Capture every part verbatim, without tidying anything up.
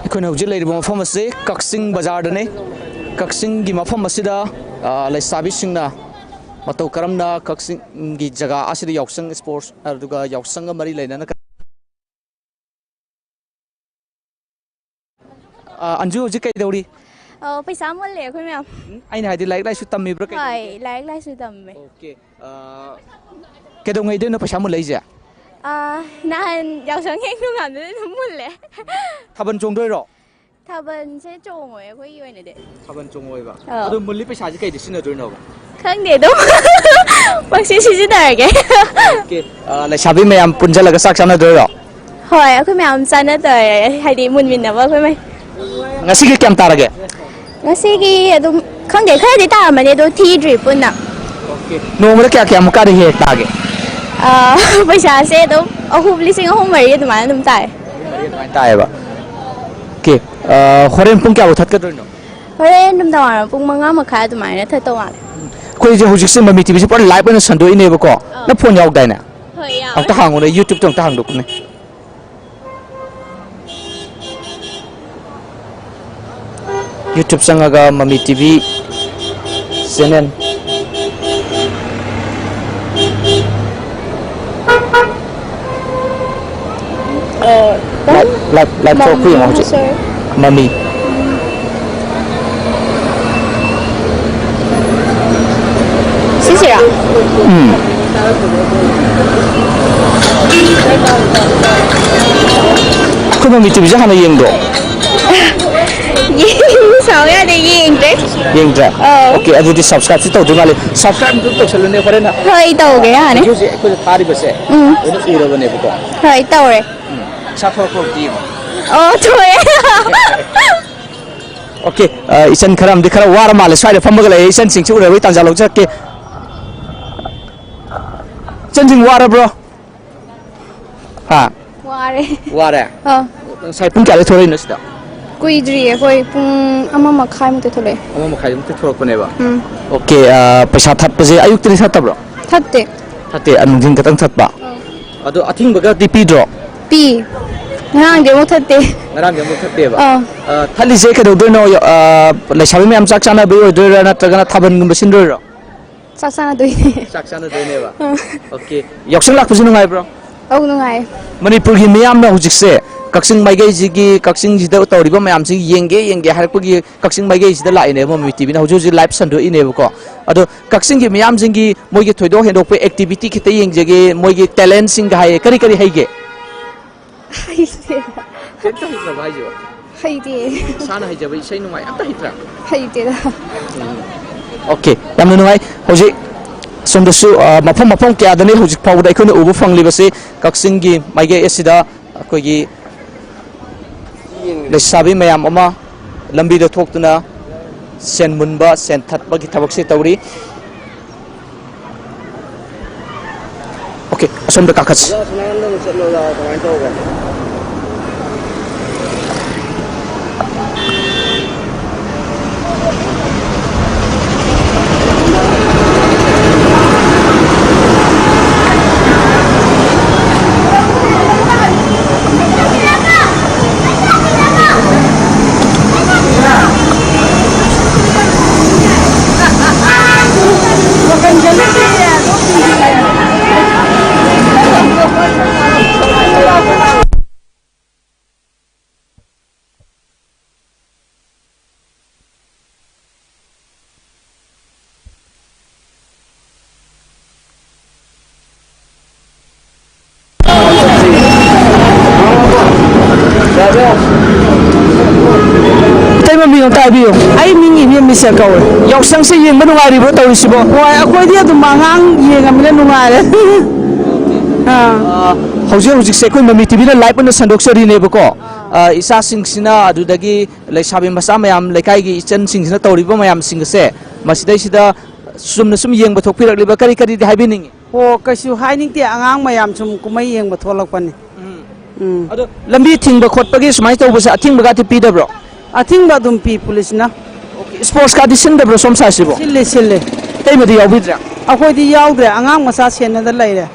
ꯑꯩꯈꯣꯏꯅ ꯍꯧꯖꯤꯛ ꯂꯩꯔꯤꯕ ꯃꯐꯝ ꯑꯁꯤ ꯀꯛꯆꯤꯡ ꯕꯖꯥꯔꯗꯅꯤ꯫ ꯀꯛꯆꯤꯡꯒꯤ ꯃꯐꯝ ꯑꯁꯤꯗ, ꯑ, ꯂꯩꯁꯥꯕꯤꯁꯤꯡꯅ ꯃꯇꯧ ꯀꯔꯝꯅ ꯀꯛꯆꯤꯡꯒꯤ ꯖꯒꯥ ꯑꯁꯤꯗ ꯌꯥꯎꯁꯪ ꯁ꯭ꯄꯣꯔꯠꯁ ꯑꯗꯨꯒ ꯌꯥꯎꯁꯪꯒ ꯃꯔꯤ ꯂꯩꯅꯅ ꯀ-, ꯑ, ꯑꯟꯖꯨ ꯍꯧꯖꯤꯛ ꯀꯩꯗꯧꯔꯤ? ꯑ, ꯄꯩꯁꯥ ꯃꯨꯜꯂꯦ ꯑꯩꯈꯣꯏ ꯃꯌꯥꯝ꯫ ꯎꯝ, ꯑꯩꯅ ꯍꯥꯏꯗꯤ ꯂꯥꯏꯔꯤꯛ ꯂꯥꯏꯁꯨ ꯇꯝꯃꯤꯕ꯭ꯔꯥ ꯀꯩꯗꯧꯔꯤꯒꯦ? ꯍꯣꯏ, ꯂꯥꯏꯔꯤꯛ ꯂꯥꯏꯁꯨ ꯇꯝꯃꯦ꯫ ꯑꯣꯀꯦ꯫ ꯑ, ꯀꯩꯗꯧꯉꯩꯗꯩꯅꯣ ꯄꯩꯁꯥ ꯃꯨꯜꯂꯛꯏꯁꯦ? ꯑ, ꯅꯍꯥꯟ ꯌꯥꯎꯁꯪ ꯍꯦꯛ ꯅꯣꯡꯉꯥꯟꯕꯗꯩ ꯑꯗꯨꯝ ꯃꯨꯜꯂꯦ꯫ ꯊꯥꯕꯜ ꯆꯣꯡꯗꯣꯏꯔꯣ? ꯊꯥꯕꯜꯁꯦ ꯆꯣꯡꯉꯣꯏ ꯑꯩꯈꯣꯏꯒꯤ ꯑꯣꯏꯅꯗꯤ꯫ ꯊꯥꯕꯜ ꯆꯣꯡꯉꯣꯏꯕ? ꯑꯥ꯫ ꯑꯗꯣ ꯃꯨꯜꯂꯤ ꯄꯩꯁꯥꯁꯦ ꯀꯩꯗ ꯁꯤꯖꯤꯟꯅꯗꯣꯏꯅꯣꯕ? ꯈꯪꯗꯦ ꯑꯗꯨꯝ꯫ ꯄꯪꯁꯤ ꯁꯤꯖꯤꯟꯅꯔꯒꯦ꯫ ꯑꯣꯀꯦ꯫ ꯑ, ꯂꯩꯁꯥꯕꯤ ꯃꯌꯥꯝ ꯄꯨꯟꯖꯜꯂꯒ ꯆꯥꯛ ꯆꯥꯅꯗꯣꯏꯔꯣ? ꯍꯣꯏ, ꯑꯩꯈꯣꯏ ꯃꯌꯥꯝ ꯆꯥꯟꯅꯗꯣꯏꯔꯦ, ꯍꯥꯏꯗꯤ ꯃꯨꯟꯃꯤꯟꯅꯕ ꯑꯩꯈꯣꯏ ꯃꯩ꯫ ꯉꯁꯤꯒꯤ ꯀꯌꯥꯝ ꯇꯥꯔꯒꯦ? ꯉꯁꯤꯒꯤ ꯑꯗꯨꯝ ꯈꯪꯗꯦ, ꯈꯔꯗꯤ ꯇꯥꯔꯝꯃꯅꯤ, ꯑꯗꯣ ꯊꯤꯗ꯭ꯔꯤ ꯄꯨꯟꯅ꯫ ꯑꯣꯀꯦ꯫ ꯅꯣꯡꯃꯗ ꯀꯌꯥ ꯀꯌꯥꯃꯨꯛꯀꯗꯤ ꯍꯦꯛ ꯍꯦꯛ ꯇꯥꯒꯦ? ꯑꯥ, ꯄꯩꯁꯥꯁꯦ ꯑꯗꯨꯝ ꯑꯍꯨꯝ, ꯂꯤꯁꯤꯡ ꯑꯍꯨꯝ ꯃꯔꯤ ꯑꯗꯨꯃꯥꯏꯅ ꯑꯗꯨꯝ ꯇꯥꯏ꯫ ꯑꯗꯨꯃꯥꯏꯅ ꯇꯥꯏꯌꯦꯕ꯫ ꯑꯣꯀꯦ꯫ ꯑꯥ, ꯍꯣꯔꯦꯟ ꯄꯨꯡ ꯀꯌꯥꯐꯥꯎ ꯊꯠꯀꯗꯣꯏꯅꯣ? ꯍꯣꯔꯦꯟ ꯅꯨꯡꯗꯥꯡꯋꯥꯏꯔꯝ ꯄꯨꯡ ꯃꯉꯥ ꯃꯈꯥꯏ ꯑꯗꯨꯃꯥꯏꯅ ꯊꯠꯇꯧ ꯃꯥꯜꯂꯦ꯫ ꯑꯩꯈꯣꯏꯁꯦ ꯍꯧꯖꯤꯛꯁꯦ ꯃꯃꯤ ꯇꯤꯚꯤꯁꯦ ꯄꯨꯔꯥ ꯂꯥꯏꯚ ꯑꯣꯏꯅ ꯁꯟꯗꯣꯛꯏꯅꯦꯕꯀꯣ꯫ ꯑꯥ꯫ ꯅꯪ ꯐꯣꯟ ꯌꯥꯎꯗꯥꯏꯅꯦ? ꯍꯣꯏ, ꯌꯥꯎꯋꯦ꯫ ꯑꯝꯇ ꯍꯥꯡꯉꯨꯅꯦ, YouTube-ꯇ ꯑꯝꯇ ꯍꯥꯡꯗꯣꯛꯎꯅꯦ꯫ YouTube ꯆꯪꯉꯒ ꯃꯃꯤ ꯇꯤꯚꯤ ꯆꯦꯅꯦꯜ꯫ ꯑ, ꯂꯥꯏꯚ, ꯂꯥꯏꯚ, ꯂꯥꯏꯚ ꯊꯣꯛꯂꯛꯄ ꯌꯦꯡꯉꯣ ꯍꯧꯖꯤꯛ꯫ ꯁꯣꯔꯤ꯫ ꯃꯃꯤ꯫ ꯁꯤꯁꯤꯔꯥ? ꯎꯝ꯫ ꯑꯩꯈꯣꯏ ꯃꯃꯤ ꯇꯤꯚꯤꯁꯦ ꯍꯥꯟꯅ ꯌꯦꯡꯕ꯭ꯔꯣ? ꯌꯦꯡ-, ꯁꯥꯎ ꯌꯥꯗꯦ, ꯌꯦꯡꯗ꯭ꯔꯦ꯫ ꯌꯦꯡꯗ꯭ꯔꯦ? ꯑꯧ꯫ ꯑꯣꯀꯦ, ꯑꯗꯨꯗꯤ subscribe-ꯁꯤ ꯇꯧꯗ꯭ꯔꯤ ꯃꯥꯜꯂꯦ꯫ Subscribe ꯑꯝꯇ ꯇꯧꯁꯜꯂꯨꯅꯦ, ꯍꯣꯔꯦꯟ꯫ ꯍꯣꯏ, ꯇꯧꯒꯦ, ꯌꯥꯅꯤ꯫ ꯍꯧꯖꯤꯛ ꯍꯧꯖꯤꯛ ꯑꯩꯈꯣꯏꯗ ꯊꯥꯔꯤꯕꯁꯦ ꯎꯝ꯫ ꯂꯣꯏꯅ ꯎꯔꯕꯅꯦꯕꯀꯣ꯫ ꯍꯣꯏ, ꯇꯧꯔꯦ꯫ ꯎꯝ꯫ ꯄꯩꯁꯥ ꯊꯣꯛꯂꯛꯄ ꯑꯝꯇ ꯌꯦꯡꯉꯣ꯫ ꯑꯣ, ꯊꯣꯛꯑꯦ꯫ ꯑꯣꯀꯦ, ꯑ, ꯏꯆꯟ ꯈꯔ ꯑꯃꯗꯤ ꯈꯔ ꯋꯥꯔ ꯃꯥꯜꯂꯦ, ꯁ꯭ꯋꯥꯏꯗ ꯐꯝꯃꯒ ꯂꯩꯌꯦ꯫ ꯏꯆꯟꯁꯤꯡꯁꯤ ꯎꯅꯕꯒꯤ ꯇꯥꯟꯖꯥ ꯂꯧꯖꯔꯛꯀꯦ꯫ ꯏꯆꯟꯁꯤꯡ ꯋꯥꯔꯕ꯭ꯔꯣ? ꯍꯥ? ꯋꯥꯔꯦ꯫ ꯋꯥꯔꯦ? ꯑꯥ꯫ ꯉꯁꯥꯏ ꯄꯨꯡ ꯀꯌꯥꯗ ꯊꯣꯛꯂꯛꯏꯅꯣ ꯁꯤꯗ? ꯀꯨꯏꯗ꯭ꯔꯤꯌꯦ, ꯑꯩꯈꯣꯏ ꯄꯨꯡ ꯑꯃ ꯃꯈꯥꯏꯃꯨꯛꯇ ꯊꯣꯛꯂꯛꯑꯦ꯫ ꯑꯃ ꯃꯈꯥꯏꯃꯨꯛꯇ ꯊꯣꯛꯂꯛꯄꯅꯦꯕ? ꯎꯝ꯫ ꯑꯣꯀꯦ, ꯑ, ꯄꯩꯁꯥ ꯊꯠꯄꯁꯦ ꯑꯌꯨꯛꯇꯗꯤ ꯊꯠꯇꯕ꯭ꯔꯣ? ꯊꯠꯇꯦ꯫ ꯊꯠꯇꯦ, ꯑ, ꯅꯨꯡꯊꯤꯟ ꯈꯛꯇꯪ ꯊꯠꯄ? ꯑꯥ꯫ ꯑꯗꯣ ꯑꯊꯤꯡꯕꯒꯗꯤ ꯄꯤꯗ꯭ꯔꯣ? ꯄꯤ꯫ ꯉꯔꯥꯡꯗꯤ ꯑꯃꯨꯛ ꯊꯠꯇꯦ꯫ ꯉꯔꯥꯡꯗꯤ ꯑꯃꯨꯛ ꯊꯠꯇꯦꯕ? ꯑꯥ꯫ ꯑ, ꯊꯠꯂꯤꯁꯦ ꯀꯩꯗꯧꯗꯣꯏꯅꯣ? ꯑ, ꯂꯩꯁꯥꯕꯤ ꯃꯌꯥꯝ ꯆꯥꯛ ꯆꯥꯅꯕꯒꯤ ꯑꯣꯏꯗꯣꯏꯔꯥ, ꯅꯠꯇ꯭ꯔꯒꯅ ꯊꯥꯕꯜꯒꯨꯝꯕ ꯁꯤꯟꯗꯣꯏꯔꯣ? ꯆꯥꯛ ꯆꯥꯅꯗꯣꯏꯅꯦ꯫ ꯆꯥꯛ ꯆꯥꯅꯗꯣꯏꯅꯦꯕ? ꯑꯥ꯫ ꯑꯣꯀꯦ꯫ ꯌꯥꯎꯁꯪ ꯂꯥꯛꯄꯁꯤ ꯅꯨꯡꯉꯥꯏꯕ꯭ꯔꯣ? ꯑꯧ, ꯅꯨꯡꯉꯥꯏ꯫ ꯃꯅꯤꯄꯨꯔꯒꯤ ꯃꯤꯌꯥꯝꯅ ꯍꯧꯖꯤꯛꯁꯦ ꯀꯛꯆꯤꯡ ꯃꯥꯏꯀꯩꯁꯤꯒꯤ, ꯀꯛꯆꯤꯡꯁꯤꯗ ꯇꯧꯔꯤꯕ ꯃꯌꯥꯝꯁꯤ ꯌꯦꯡꯒꯦ, ꯌꯦꯡꯒꯦ ꯍꯥꯏꯔꯛꯄꯒꯤ ꯀꯛꯆꯤꯡ ꯃꯥꯏꯀꯩꯁꯤꯗ ꯂꯥꯛꯏꯅꯦꯕ ꯃꯃꯤ ꯇꯤꯚꯤꯅ꯫ ꯍꯧꯖꯤꯛ ꯍꯧꯖꯤꯛ ꯂꯥꯏꯚ ꯁꯟꯗꯣꯛꯏꯅꯦꯕꯀꯣ꯫ ꯑꯗꯣ ꯀꯛꯆꯤꯡꯒꯤ ꯃꯤꯌꯥꯝꯁꯤꯡꯒꯤ ꯃꯣꯏꯒꯤ ꯊꯣꯏꯗꯣꯛ ꯍꯦꯟꯗꯣꯛꯄ ꯑꯦꯛꯇꯤꯚꯤꯇꯤ ꯈꯤꯇ ꯌꯦꯡꯖꯒꯦ, ꯃꯣꯏꯒꯤ ꯇꯦꯂꯦꯟꯁꯤꯡꯒ ꯍꯥꯏꯌꯦ, ꯀꯔꯤ ꯀꯔꯤ ꯍꯩꯒꯦ? ꯍꯩꯇꯦ꯫ ꯀꯩꯝꯇ ꯍꯩꯇ꯭ꯔꯕ ꯍꯥꯏꯁꯤꯕꯣ? ꯍꯩꯇꯦ꯫ ꯏꯁꯥꯅ ꯍꯩꯖꯕ ꯏꯁꯩ ꯅꯨꯡꯉꯥꯏ ꯑꯝꯇ ꯍꯩꯇ꯭ꯔꯥ? ꯍꯩꯇꯦꯗ꯫ ꯎꯝ꯫ ꯑꯣꯀꯦ, ꯌꯥꯝꯅ ꯅꯨꯡꯉꯥꯏ꯫ ꯍꯧꯖꯤꯛ ꯁꯣꯝꯗꯁꯨ, ꯑ, ꯃꯐꯝ ꯃꯐꯝ ꯀꯌꯥꯗꯅꯤ ꯍꯧꯖꯤꯛ ꯐꯥꯎꯕꯗ ꯑꯩꯈꯣꯏꯅ ꯎꯕ ꯐꯪꯂꯤꯕꯁꯤ꯫ ꯀꯛꯆꯤꯡꯒꯤ ꯃꯥꯏꯀꯩ ꯑꯁꯤꯗ ꯑꯩꯈꯣꯏꯒꯤ ꯂꯩꯁꯥꯕꯤ ꯃꯌꯥꯝ ꯑꯃ ꯂꯝꯕꯤꯗ ꯊꯣꯛꯇꯨꯅ ꯁꯦꯟ ꯃꯨꯟꯕ, ꯁꯦꯟ ꯊꯠꯄꯒꯤ ꯊꯕꯛꯁꯦ ꯇꯧꯔꯤ꯫ ꯑꯣꯀꯦ, ꯑꯁꯣꯝꯗ ꯀꯥꯈꯠꯁꯤ꯫ ꯑꯣꯖꯥ, ꯁꯨꯃꯥꯏꯅ ꯅꯪ ꯆꯠꯂꯣꯗ ꯀꯃꯥꯏꯅ ꯇꯧꯔꯒꯦ? ꯏꯇꯩꯃ, ꯃꯤꯡ ꯑꯝꯇ ꯍꯥꯏꯕꯤꯌꯨ꯫ ꯑꯩ ꯃꯤꯡ ꯏꯕꯦꯝ ꯃꯤꯁꯦ ꯀꯧꯋꯦ꯫ ꯌꯥꯎꯁꯪꯁꯦ ꯌꯦꯡꯕ ꯅꯨꯡꯉꯥꯏꯔꯤꯕ꯭ꯔꯣ ꯇꯧꯔꯤꯁꯤꯕꯣ? ꯍꯣꯏ, ꯑꯩꯈꯣꯏꯗꯤ ꯑꯗꯨꯝ ꯑꯉꯥꯡ ꯌꯦꯡꯉꯃꯤꯅ ꯅꯨꯡꯉꯥꯏꯔꯦ꯫ ꯑꯥ꯫ ꯑ, ꯍꯧꯖꯤꯛ ꯍꯧꯖꯤꯛꯁꯦ ꯑꯩꯈꯣꯏ ꯃꯃꯤ ꯇꯤꯚꯤꯅ ꯂꯥꯏꯚ ꯑꯣꯏꯅ ꯁꯟꯗꯣꯛꯆꯔꯤꯅꯦꯕꯀꯣ꯫ ꯑ, ꯏꯆꯥꯁꯤꯡꯁꯤꯅ, ꯑꯗꯨꯗꯒꯤ ꯂꯩꯁꯥꯕꯤ ꯃꯆꯥ ꯃꯌꯥꯝ, ꯂꯩꯀꯥꯏꯒꯤ ꯏꯆꯟꯁꯤꯡꯁꯤꯅ ꯇꯧꯔꯤꯕ ꯃꯌꯥꯝꯁꯤꯡ ꯑꯁꯦ, ꯃꯁꯤꯗꯩꯁꯤꯗ ꯆꯨꯝꯅ ꯁꯨꯝ ꯌꯦꯡꯕ ꯊꯣꯛꯄꯤꯔꯛꯂꯤꯕ ꯀꯔꯤ ꯀꯔꯤꯗꯤ ꯍꯥꯏꯕꯤꯅꯤꯡꯉꯤ? ꯑꯣ, ꯀꯩꯁꯨ ꯍꯥꯏꯅꯤꯡꯗꯦ, ꯑꯉꯥꯡ ꯃꯌꯥꯝ ꯁꯨꯝ ꯀꯨꯝꯍꯩ ꯌꯦꯡꯕ ꯊꯣꯛꯂꯛꯄꯅꯤ꯫ ꯎꯝ꯫ ꯎꯝ꯫ ꯑꯗꯣ ꯂꯝꯕꯤ ꯊꯤꯡꯕ ꯈꯣꯠꯄꯒꯤ ꯁꯨꯃꯥꯏꯅ ꯇꯧꯕꯁꯦ ꯑꯊꯤꯡꯕꯒꯗꯤ ꯄꯤꯗꯕ꯭ꯔꯣ? ꯑꯊꯤꯡꯕ ꯑꯗꯨꯝ ꯄꯤ ꯄꯨꯂꯤꯁꯅ꯫ ꯑꯣꯀꯦ, ꯁ꯭ꯄꯣꯔꯠꯁ ꯀꯥꯗꯤ ꯁꯤꯟꯗꯕ꯭ꯔꯣ ꯁꯣꯝ ꯁꯥꯏꯠꯁꯤꯕꯣ? ꯁꯤꯜꯂꯤ, ꯁꯤꯜꯂꯤ꯫ ꯑꯇꯩꯃꯗꯤ ꯌꯥꯎꯕꯤꯗ꯭ꯔꯦ? ꯑꯩꯈꯣꯏꯗꯤ ꯌꯥꯎꯗ꯭ꯔꯦ, ꯑꯉꯥꯡ ꯃꯆꯥ ꯁꯦꯟꯅꯗ ꯂꯩꯔꯦ꯫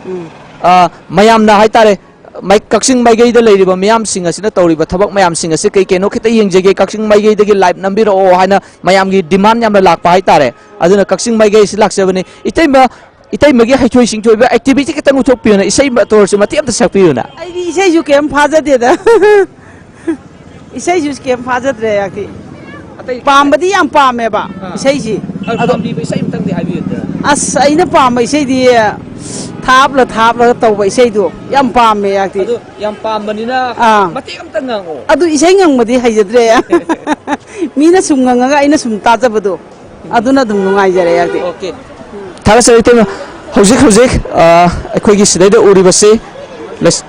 ꯎꯝ꯫ ꯑꯥ, ꯃꯌꯥꯝꯅ ꯍꯥꯏꯇꯥꯔꯦ, ꯃꯥꯏ-, ꯀꯛꯆꯤꯡ ꯃꯥꯏꯀꯩꯗ ꯂꯩꯔꯤꯕ ꯃꯤꯌꯥꯝꯁꯤꯡ ꯑꯁꯤꯅ ꯇꯧꯔꯤꯕ ꯊꯕꯛ ꯃꯌꯥꯝꯁꯤꯡ ꯑꯁꯤ ꯀꯩ ꯀꯩꯅꯣ ꯈꯤꯇ ꯌꯦꯡꯖꯒꯦ, ꯀꯛꯆꯤꯡ ꯃꯥꯏꯀꯩꯗꯒꯤ live ꯅꯝꯕꯤꯔꯛꯑꯣ ꯍꯥꯏꯅ ꯃꯌꯥꯝꯒꯤ demand ꯌꯥꯝꯅ ꯂꯥꯛꯄ ꯍꯥꯏꯇꯥꯔꯦ꯫ ꯑꯗꯨꯅ ꯀꯛꯆꯤꯡ ꯃꯥꯏꯀꯩꯁꯤ ꯂꯥꯛꯆꯕꯅꯤ꯫ ꯏꯇꯩꯃ, ꯏꯇꯩꯃꯒꯤ ꯍꯩꯊꯣꯏ ꯁꯤꯡꯊꯣꯏꯕ activity ꯈꯤꯇꯪ ꯎꯠꯊꯣꯛꯄꯤꯌꯨꯅ, ꯏꯁꯩ ꯃꯇꯣꯜꯁꯨ ꯃꯇꯦꯛ ꯑꯝꯇ ꯁꯛꯄꯤꯌꯨꯅ꯫ ꯑꯩꯗꯤ ꯏꯁꯩꯁꯨ ꯀꯩꯝ ꯐꯥꯖꯗꯦꯗ꯫ ꯏꯁꯩꯁꯨ ꯀꯩꯝ ꯐꯥꯖꯗ꯭ꯔꯦ ꯑꯩꯗꯤ꯫ ꯑꯇꯩ ꯄꯥꯝꯕꯗꯤ ꯌꯥꯝ ꯄꯥꯝꯃꯦꯕ, ꯑꯥ꯫ ꯏꯁꯩꯁꯤ꯫ ꯑꯗꯨ ꯑꯗꯣ ꯄꯥꯝꯕꯤꯕ ꯏꯁꯩ ꯑꯝꯇꯪꯗꯤ ꯍꯥꯏꯕꯤꯌꯨꯗꯅ꯫ ꯑꯁ, ꯑꯩꯅ ꯄꯥꯝꯕ ꯏꯁꯩꯗꯤ ꯊꯥꯞꯂ ꯊꯥꯞꯂꯒ ꯇꯧꯕ ꯏꯁꯩꯗꯣ ꯌꯥꯝ ꯄꯥꯝꯃꯦ ꯑꯩꯗꯤ꯫ ꯑꯗꯨ ꯌꯥꯝ ꯄꯥꯝꯕꯅꯤꯅ ꯑꯥ꯫ ꯃꯇꯦꯛ ꯑꯝꯇ ꯉꯥꯡꯉꯛꯑꯣ꯫ ꯑꯗꯨ ꯏꯁꯩ ꯉꯪꯕꯗꯤ ꯍꯩꯖꯗ꯭ꯔꯦ꯫ ꯃꯤꯅ ꯁꯨꯝ ꯉꯪꯉꯒ ꯑꯩꯅ ꯁꯨꯝ ꯇꯥꯖꯕꯗꯣ, ꯑꯗꯨꯅ ꯑꯗꯨꯝ ꯅꯨꯡꯉꯥꯏꯖꯔꯦ ꯑꯩꯗꯤ꯫ Okay꯫ ꯊꯥꯒꯠꯆꯔꯤ ꯏꯇꯩꯃ꯫ ꯍꯧꯖꯤꯛ ꯍꯧꯖꯤꯛ, ꯑ, ꯑꯩꯈꯣꯏꯒꯤ ꯁꯤꯗꯩꯗ ꯎꯔꯤꯕꯁꯤ ꯂꯩꯁ-,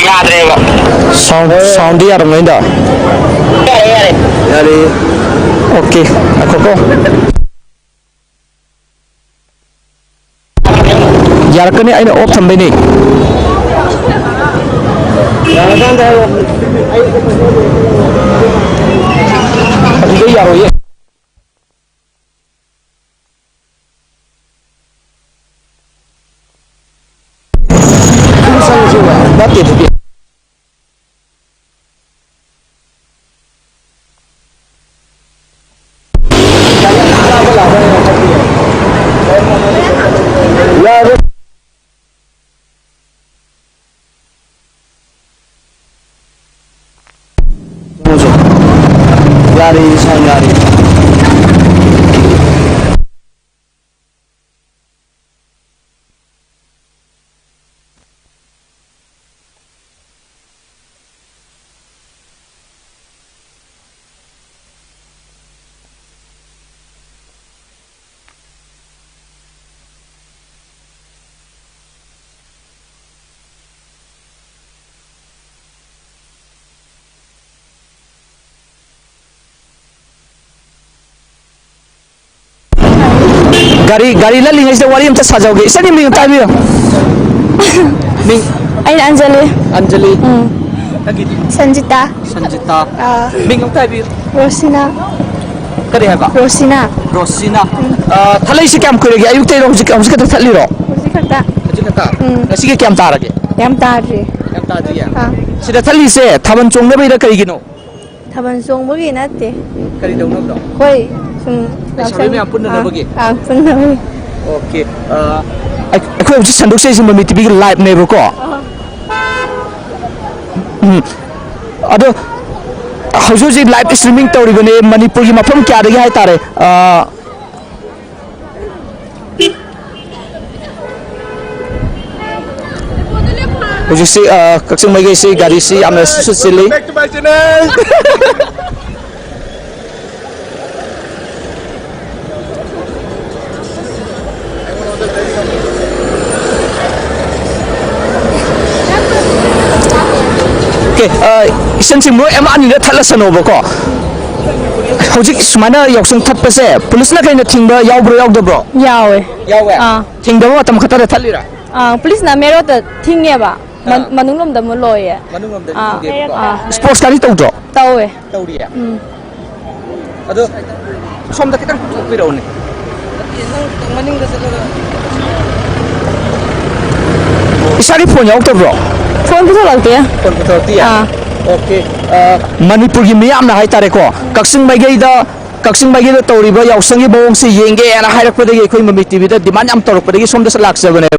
ꯌꯥꯗ꯭ꯔꯦꯕ꯫ Sound, soundꯗꯤ ꯌꯥꯔꯝꯒꯅꯤꯗ? ꯌꯥꯔꯦ, ꯌꯥꯔꯦ꯫ ꯌꯥꯔꯦ꯫ Okay, ꯉꯥꯏꯈꯣꯀꯣ꯫ ꯌꯥꯔꯛꯀꯅꯤ, ꯑꯩꯅ off ꯊꯝꯕꯩꯅꯦ꯫ ꯑꯗꯨꯗ ꯌꯥꯔꯣꯏꯌꯦ꯫ ꯅꯠꯇꯦ, ꯑꯗꯨꯗꯤ꯫ ꯌꯥꯔꯦ꯫ ꯌꯥꯔꯦ, ꯏꯁꯥ ꯌꯥꯔꯦ꯫ ꯒꯥꯔꯤ, ꯒꯥꯔꯤ ꯂꯜꯂꯤꯉꯩꯁꯤꯗ ꯋꯥꯔꯤ ꯑꯝꯇ ꯁꯥꯖꯧꯒꯦ꯫ ꯏꯆꯟꯒꯤ ꯃꯤꯡ ꯑꯝꯇ ꯍꯥꯏꯕꯤꯌꯨ꯫ ꯃꯤꯡ? ꯑꯩꯅ ꯑꯟꯖꯂꯤ꯫ ꯑꯟꯖꯂꯤ꯫ ꯎꯝ꯫ ꯅꯪꯒꯤꯗꯤ? ꯁꯟꯖꯤꯇꯥ꯫ ꯁꯟꯖꯤꯇꯥ꯫ ꯑꯥ꯫ ꯃꯤꯡ ꯑꯝꯇ ꯍꯥꯏꯕꯤꯌꯨ꯫ ꯔꯣꯁꯤꯅꯥ꯫ ꯀꯔꯤ ꯍꯥꯏꯕ? ꯔꯣꯁꯤꯅꯥ꯫ ꯔꯣꯁꯤꯅꯥ꯫ ꯎꯝ꯫ ꯑꯥ, ꯊꯠꯂꯛꯏꯁꯤ ꯀꯌꯥꯝ ꯀꯨꯏꯔꯒꯦ? ꯑꯌꯨꯛꯇꯩꯔꯣ, ꯍꯧꯖꯤꯛ, ꯍꯧꯖꯤꯛ ꯈꯛꯇ ꯊꯠꯂꯤꯔꯣ? ꯍꯧꯖꯤꯛ ꯈꯛꯇ꯫ ꯍꯧꯖꯤꯛ ꯈꯛꯇ? ꯎꯝ꯫ ꯉꯁꯤꯒꯤ ꯀꯌꯥꯝ ꯇꯥꯔꯒꯦ? ꯌꯥꯝ ꯇꯥꯗ꯭ꯔꯤ꯫ ꯌꯥꯝ ꯇꯥꯗ꯭ꯔꯤꯌꯦ? ꯑꯥ꯫ ꯁꯤꯗ ꯊꯠꯂꯤꯁꯦ ꯊꯥꯕꯜ ꯆꯣꯡꯅꯕꯩꯔ ꯀꯩꯒꯤꯅꯣ? ꯊꯥꯕꯜ ꯆꯣꯡꯕꯒꯤ ꯅꯠꯇꯦ꯫ ꯀꯔꯤ ꯇꯧꯅꯕꯅꯣ? ꯑꯩꯈꯣꯏ ꯁꯨꯝ ꯂꯩꯁꯥꯕꯤ ꯌꯥꯎꯁꯪ-, ꯃꯌꯥꯝ ꯄꯨꯟꯅꯅꯕꯒꯤ? ꯑꯥ, ꯑꯥ, ꯄꯨꯟꯅꯕꯒꯤ꯫ ꯑꯣꯀꯦ꯫ ꯑ, ꯑꯩ-, ꯑꯩꯈꯣꯏ ꯍꯧꯖꯤꯛ ꯁꯟꯗꯣꯛꯆꯔꯤꯁꯤ ꯃꯃꯤ ꯇꯤꯚꯤꯒꯤ ꯂꯥꯏꯚꯅꯦꯕꯀꯣ꯫ ꯑꯥ꯫ ꯎꯝ꯫ ꯑꯗꯣ ꯍꯧꯖꯤꯛ ꯍꯧꯖꯤꯛ ꯂꯥꯏꯚ ꯏꯁꯇ꯭ꯔꯤꯃꯤꯡ ꯇꯧꯔꯤꯕꯅꯦ ꯃꯅꯤꯄꯨꯔꯒꯤ ꯃꯐꯝ ꯀꯌꯥꯗꯒꯤ ꯍꯥꯏꯇꯥꯔꯦ꯫ ꯑ, ꯍꯧꯖꯤꯛꯁꯤ, ꯑ, ꯀꯛꯆꯤꯡ ꯃꯥꯏꯀꯩꯁꯤ ꯒꯥꯔꯤꯁꯤ ꯌꯥꯝꯅ ꯁꯨꯠ ꯆꯤꯜꯂꯤ꯫ ꯑꯣꯀꯦ, ꯑ, ꯏꯆꯟꯁꯤꯡ ꯃꯣꯏ ꯑꯃ ꯑꯅꯤꯗ ꯊꯠꯂꯁꯅꯣꯕꯀꯣ꯫ ꯍꯧꯖꯤꯛ ꯁꯨꯃꯥꯏꯅ ꯌꯥꯎꯁꯪ ꯊꯠꯄꯁꯦ ꯄꯨꯂꯤꯁꯅ ꯀꯩꯅ ꯊꯤꯡꯕ ꯌꯥꯎꯕ꯭ꯔꯣ, ꯌꯥꯎꯗꯕ꯭ꯔꯣ? ꯌꯥꯎꯋꯦ꯫ ꯌꯥꯎꯋꯦ? ꯑꯥ꯫ ꯊꯤꯡꯗꯕ ꯃꯇꯝ ꯈꯛꯇꯗ ꯊꯠꯂꯤꯔꯥ? ꯑꯥ, ꯄꯨꯂꯤꯁꯅ ꯃꯦꯟ ꯔꯣꯗꯇ ꯊꯤꯡꯉꯦꯕ꯫ ꯃꯟ-, ꯑꯥ꯫ ꯃꯅꯨꯡꯂꯣꯝꯗ ꯑꯃꯨꯛ ꯂꯣꯏꯌꯦ꯫ ꯃꯅꯨꯡꯂꯣꯝꯗꯗꯤ ꯑꯥ, ꯊꯤꯡꯗꯦꯕꯀꯣ? ꯑꯥ꯫ ꯏꯁꯄꯣꯔꯠꯁꯀꯗꯤ ꯇꯧꯗ꯭ꯔꯣ? ꯇꯧꯋꯦ꯫ ꯇꯧꯔꯤꯌꯦ? ꯎꯝ꯫ ꯑꯗꯣ ꯁꯣꯝꯗ ꯈꯤꯇꯪ ꯄꯨꯊꯣꯛꯄꯤꯔꯛꯎꯅꯦ꯫ ꯏꯁꯥꯒꯤ ꯐꯣꯟ ꯌꯥꯎꯔꯛꯇꯕ꯭ꯔꯣ? ꯐꯣꯟ ꯄꯨꯊꯣꯔꯛꯇꯦ꯫ ꯐꯣꯟ ꯄꯨꯊꯣꯔꯛꯇꯤꯌꯦ? ꯑꯥ꯫ ꯑꯣꯀꯦ꯫ ꯑ, ꯃꯅꯤꯄꯨꯔꯒꯤ ꯃꯤꯌꯥꯝꯅ ꯍꯥꯏꯇꯥꯔꯦꯀꯣ, ꯀꯛꯆꯤꯡ ꯃꯥꯏꯀꯩꯗ, ꯀꯛꯆꯤꯡ ꯃꯥꯏꯀꯩꯗ ꯇꯧꯔꯤꯕ ꯌꯥꯎꯁꯪꯒꯤ ꯃꯑꯣꯡꯁꯦ ꯌꯦꯡꯒꯦꯅ ꯍꯥꯏꯔꯛꯄꯗꯒꯤ ꯑꯩꯈꯣꯏ ꯃꯃꯤ ꯇꯤꯚꯤꯗ ꯗꯤꯃꯥꯟ ꯌꯥꯝ ꯇꯧꯔꯛꯄꯗꯒꯤ ꯁꯣꯝꯗꯁꯨ ꯂꯥꯛꯆꯕꯅꯦꯕ꯫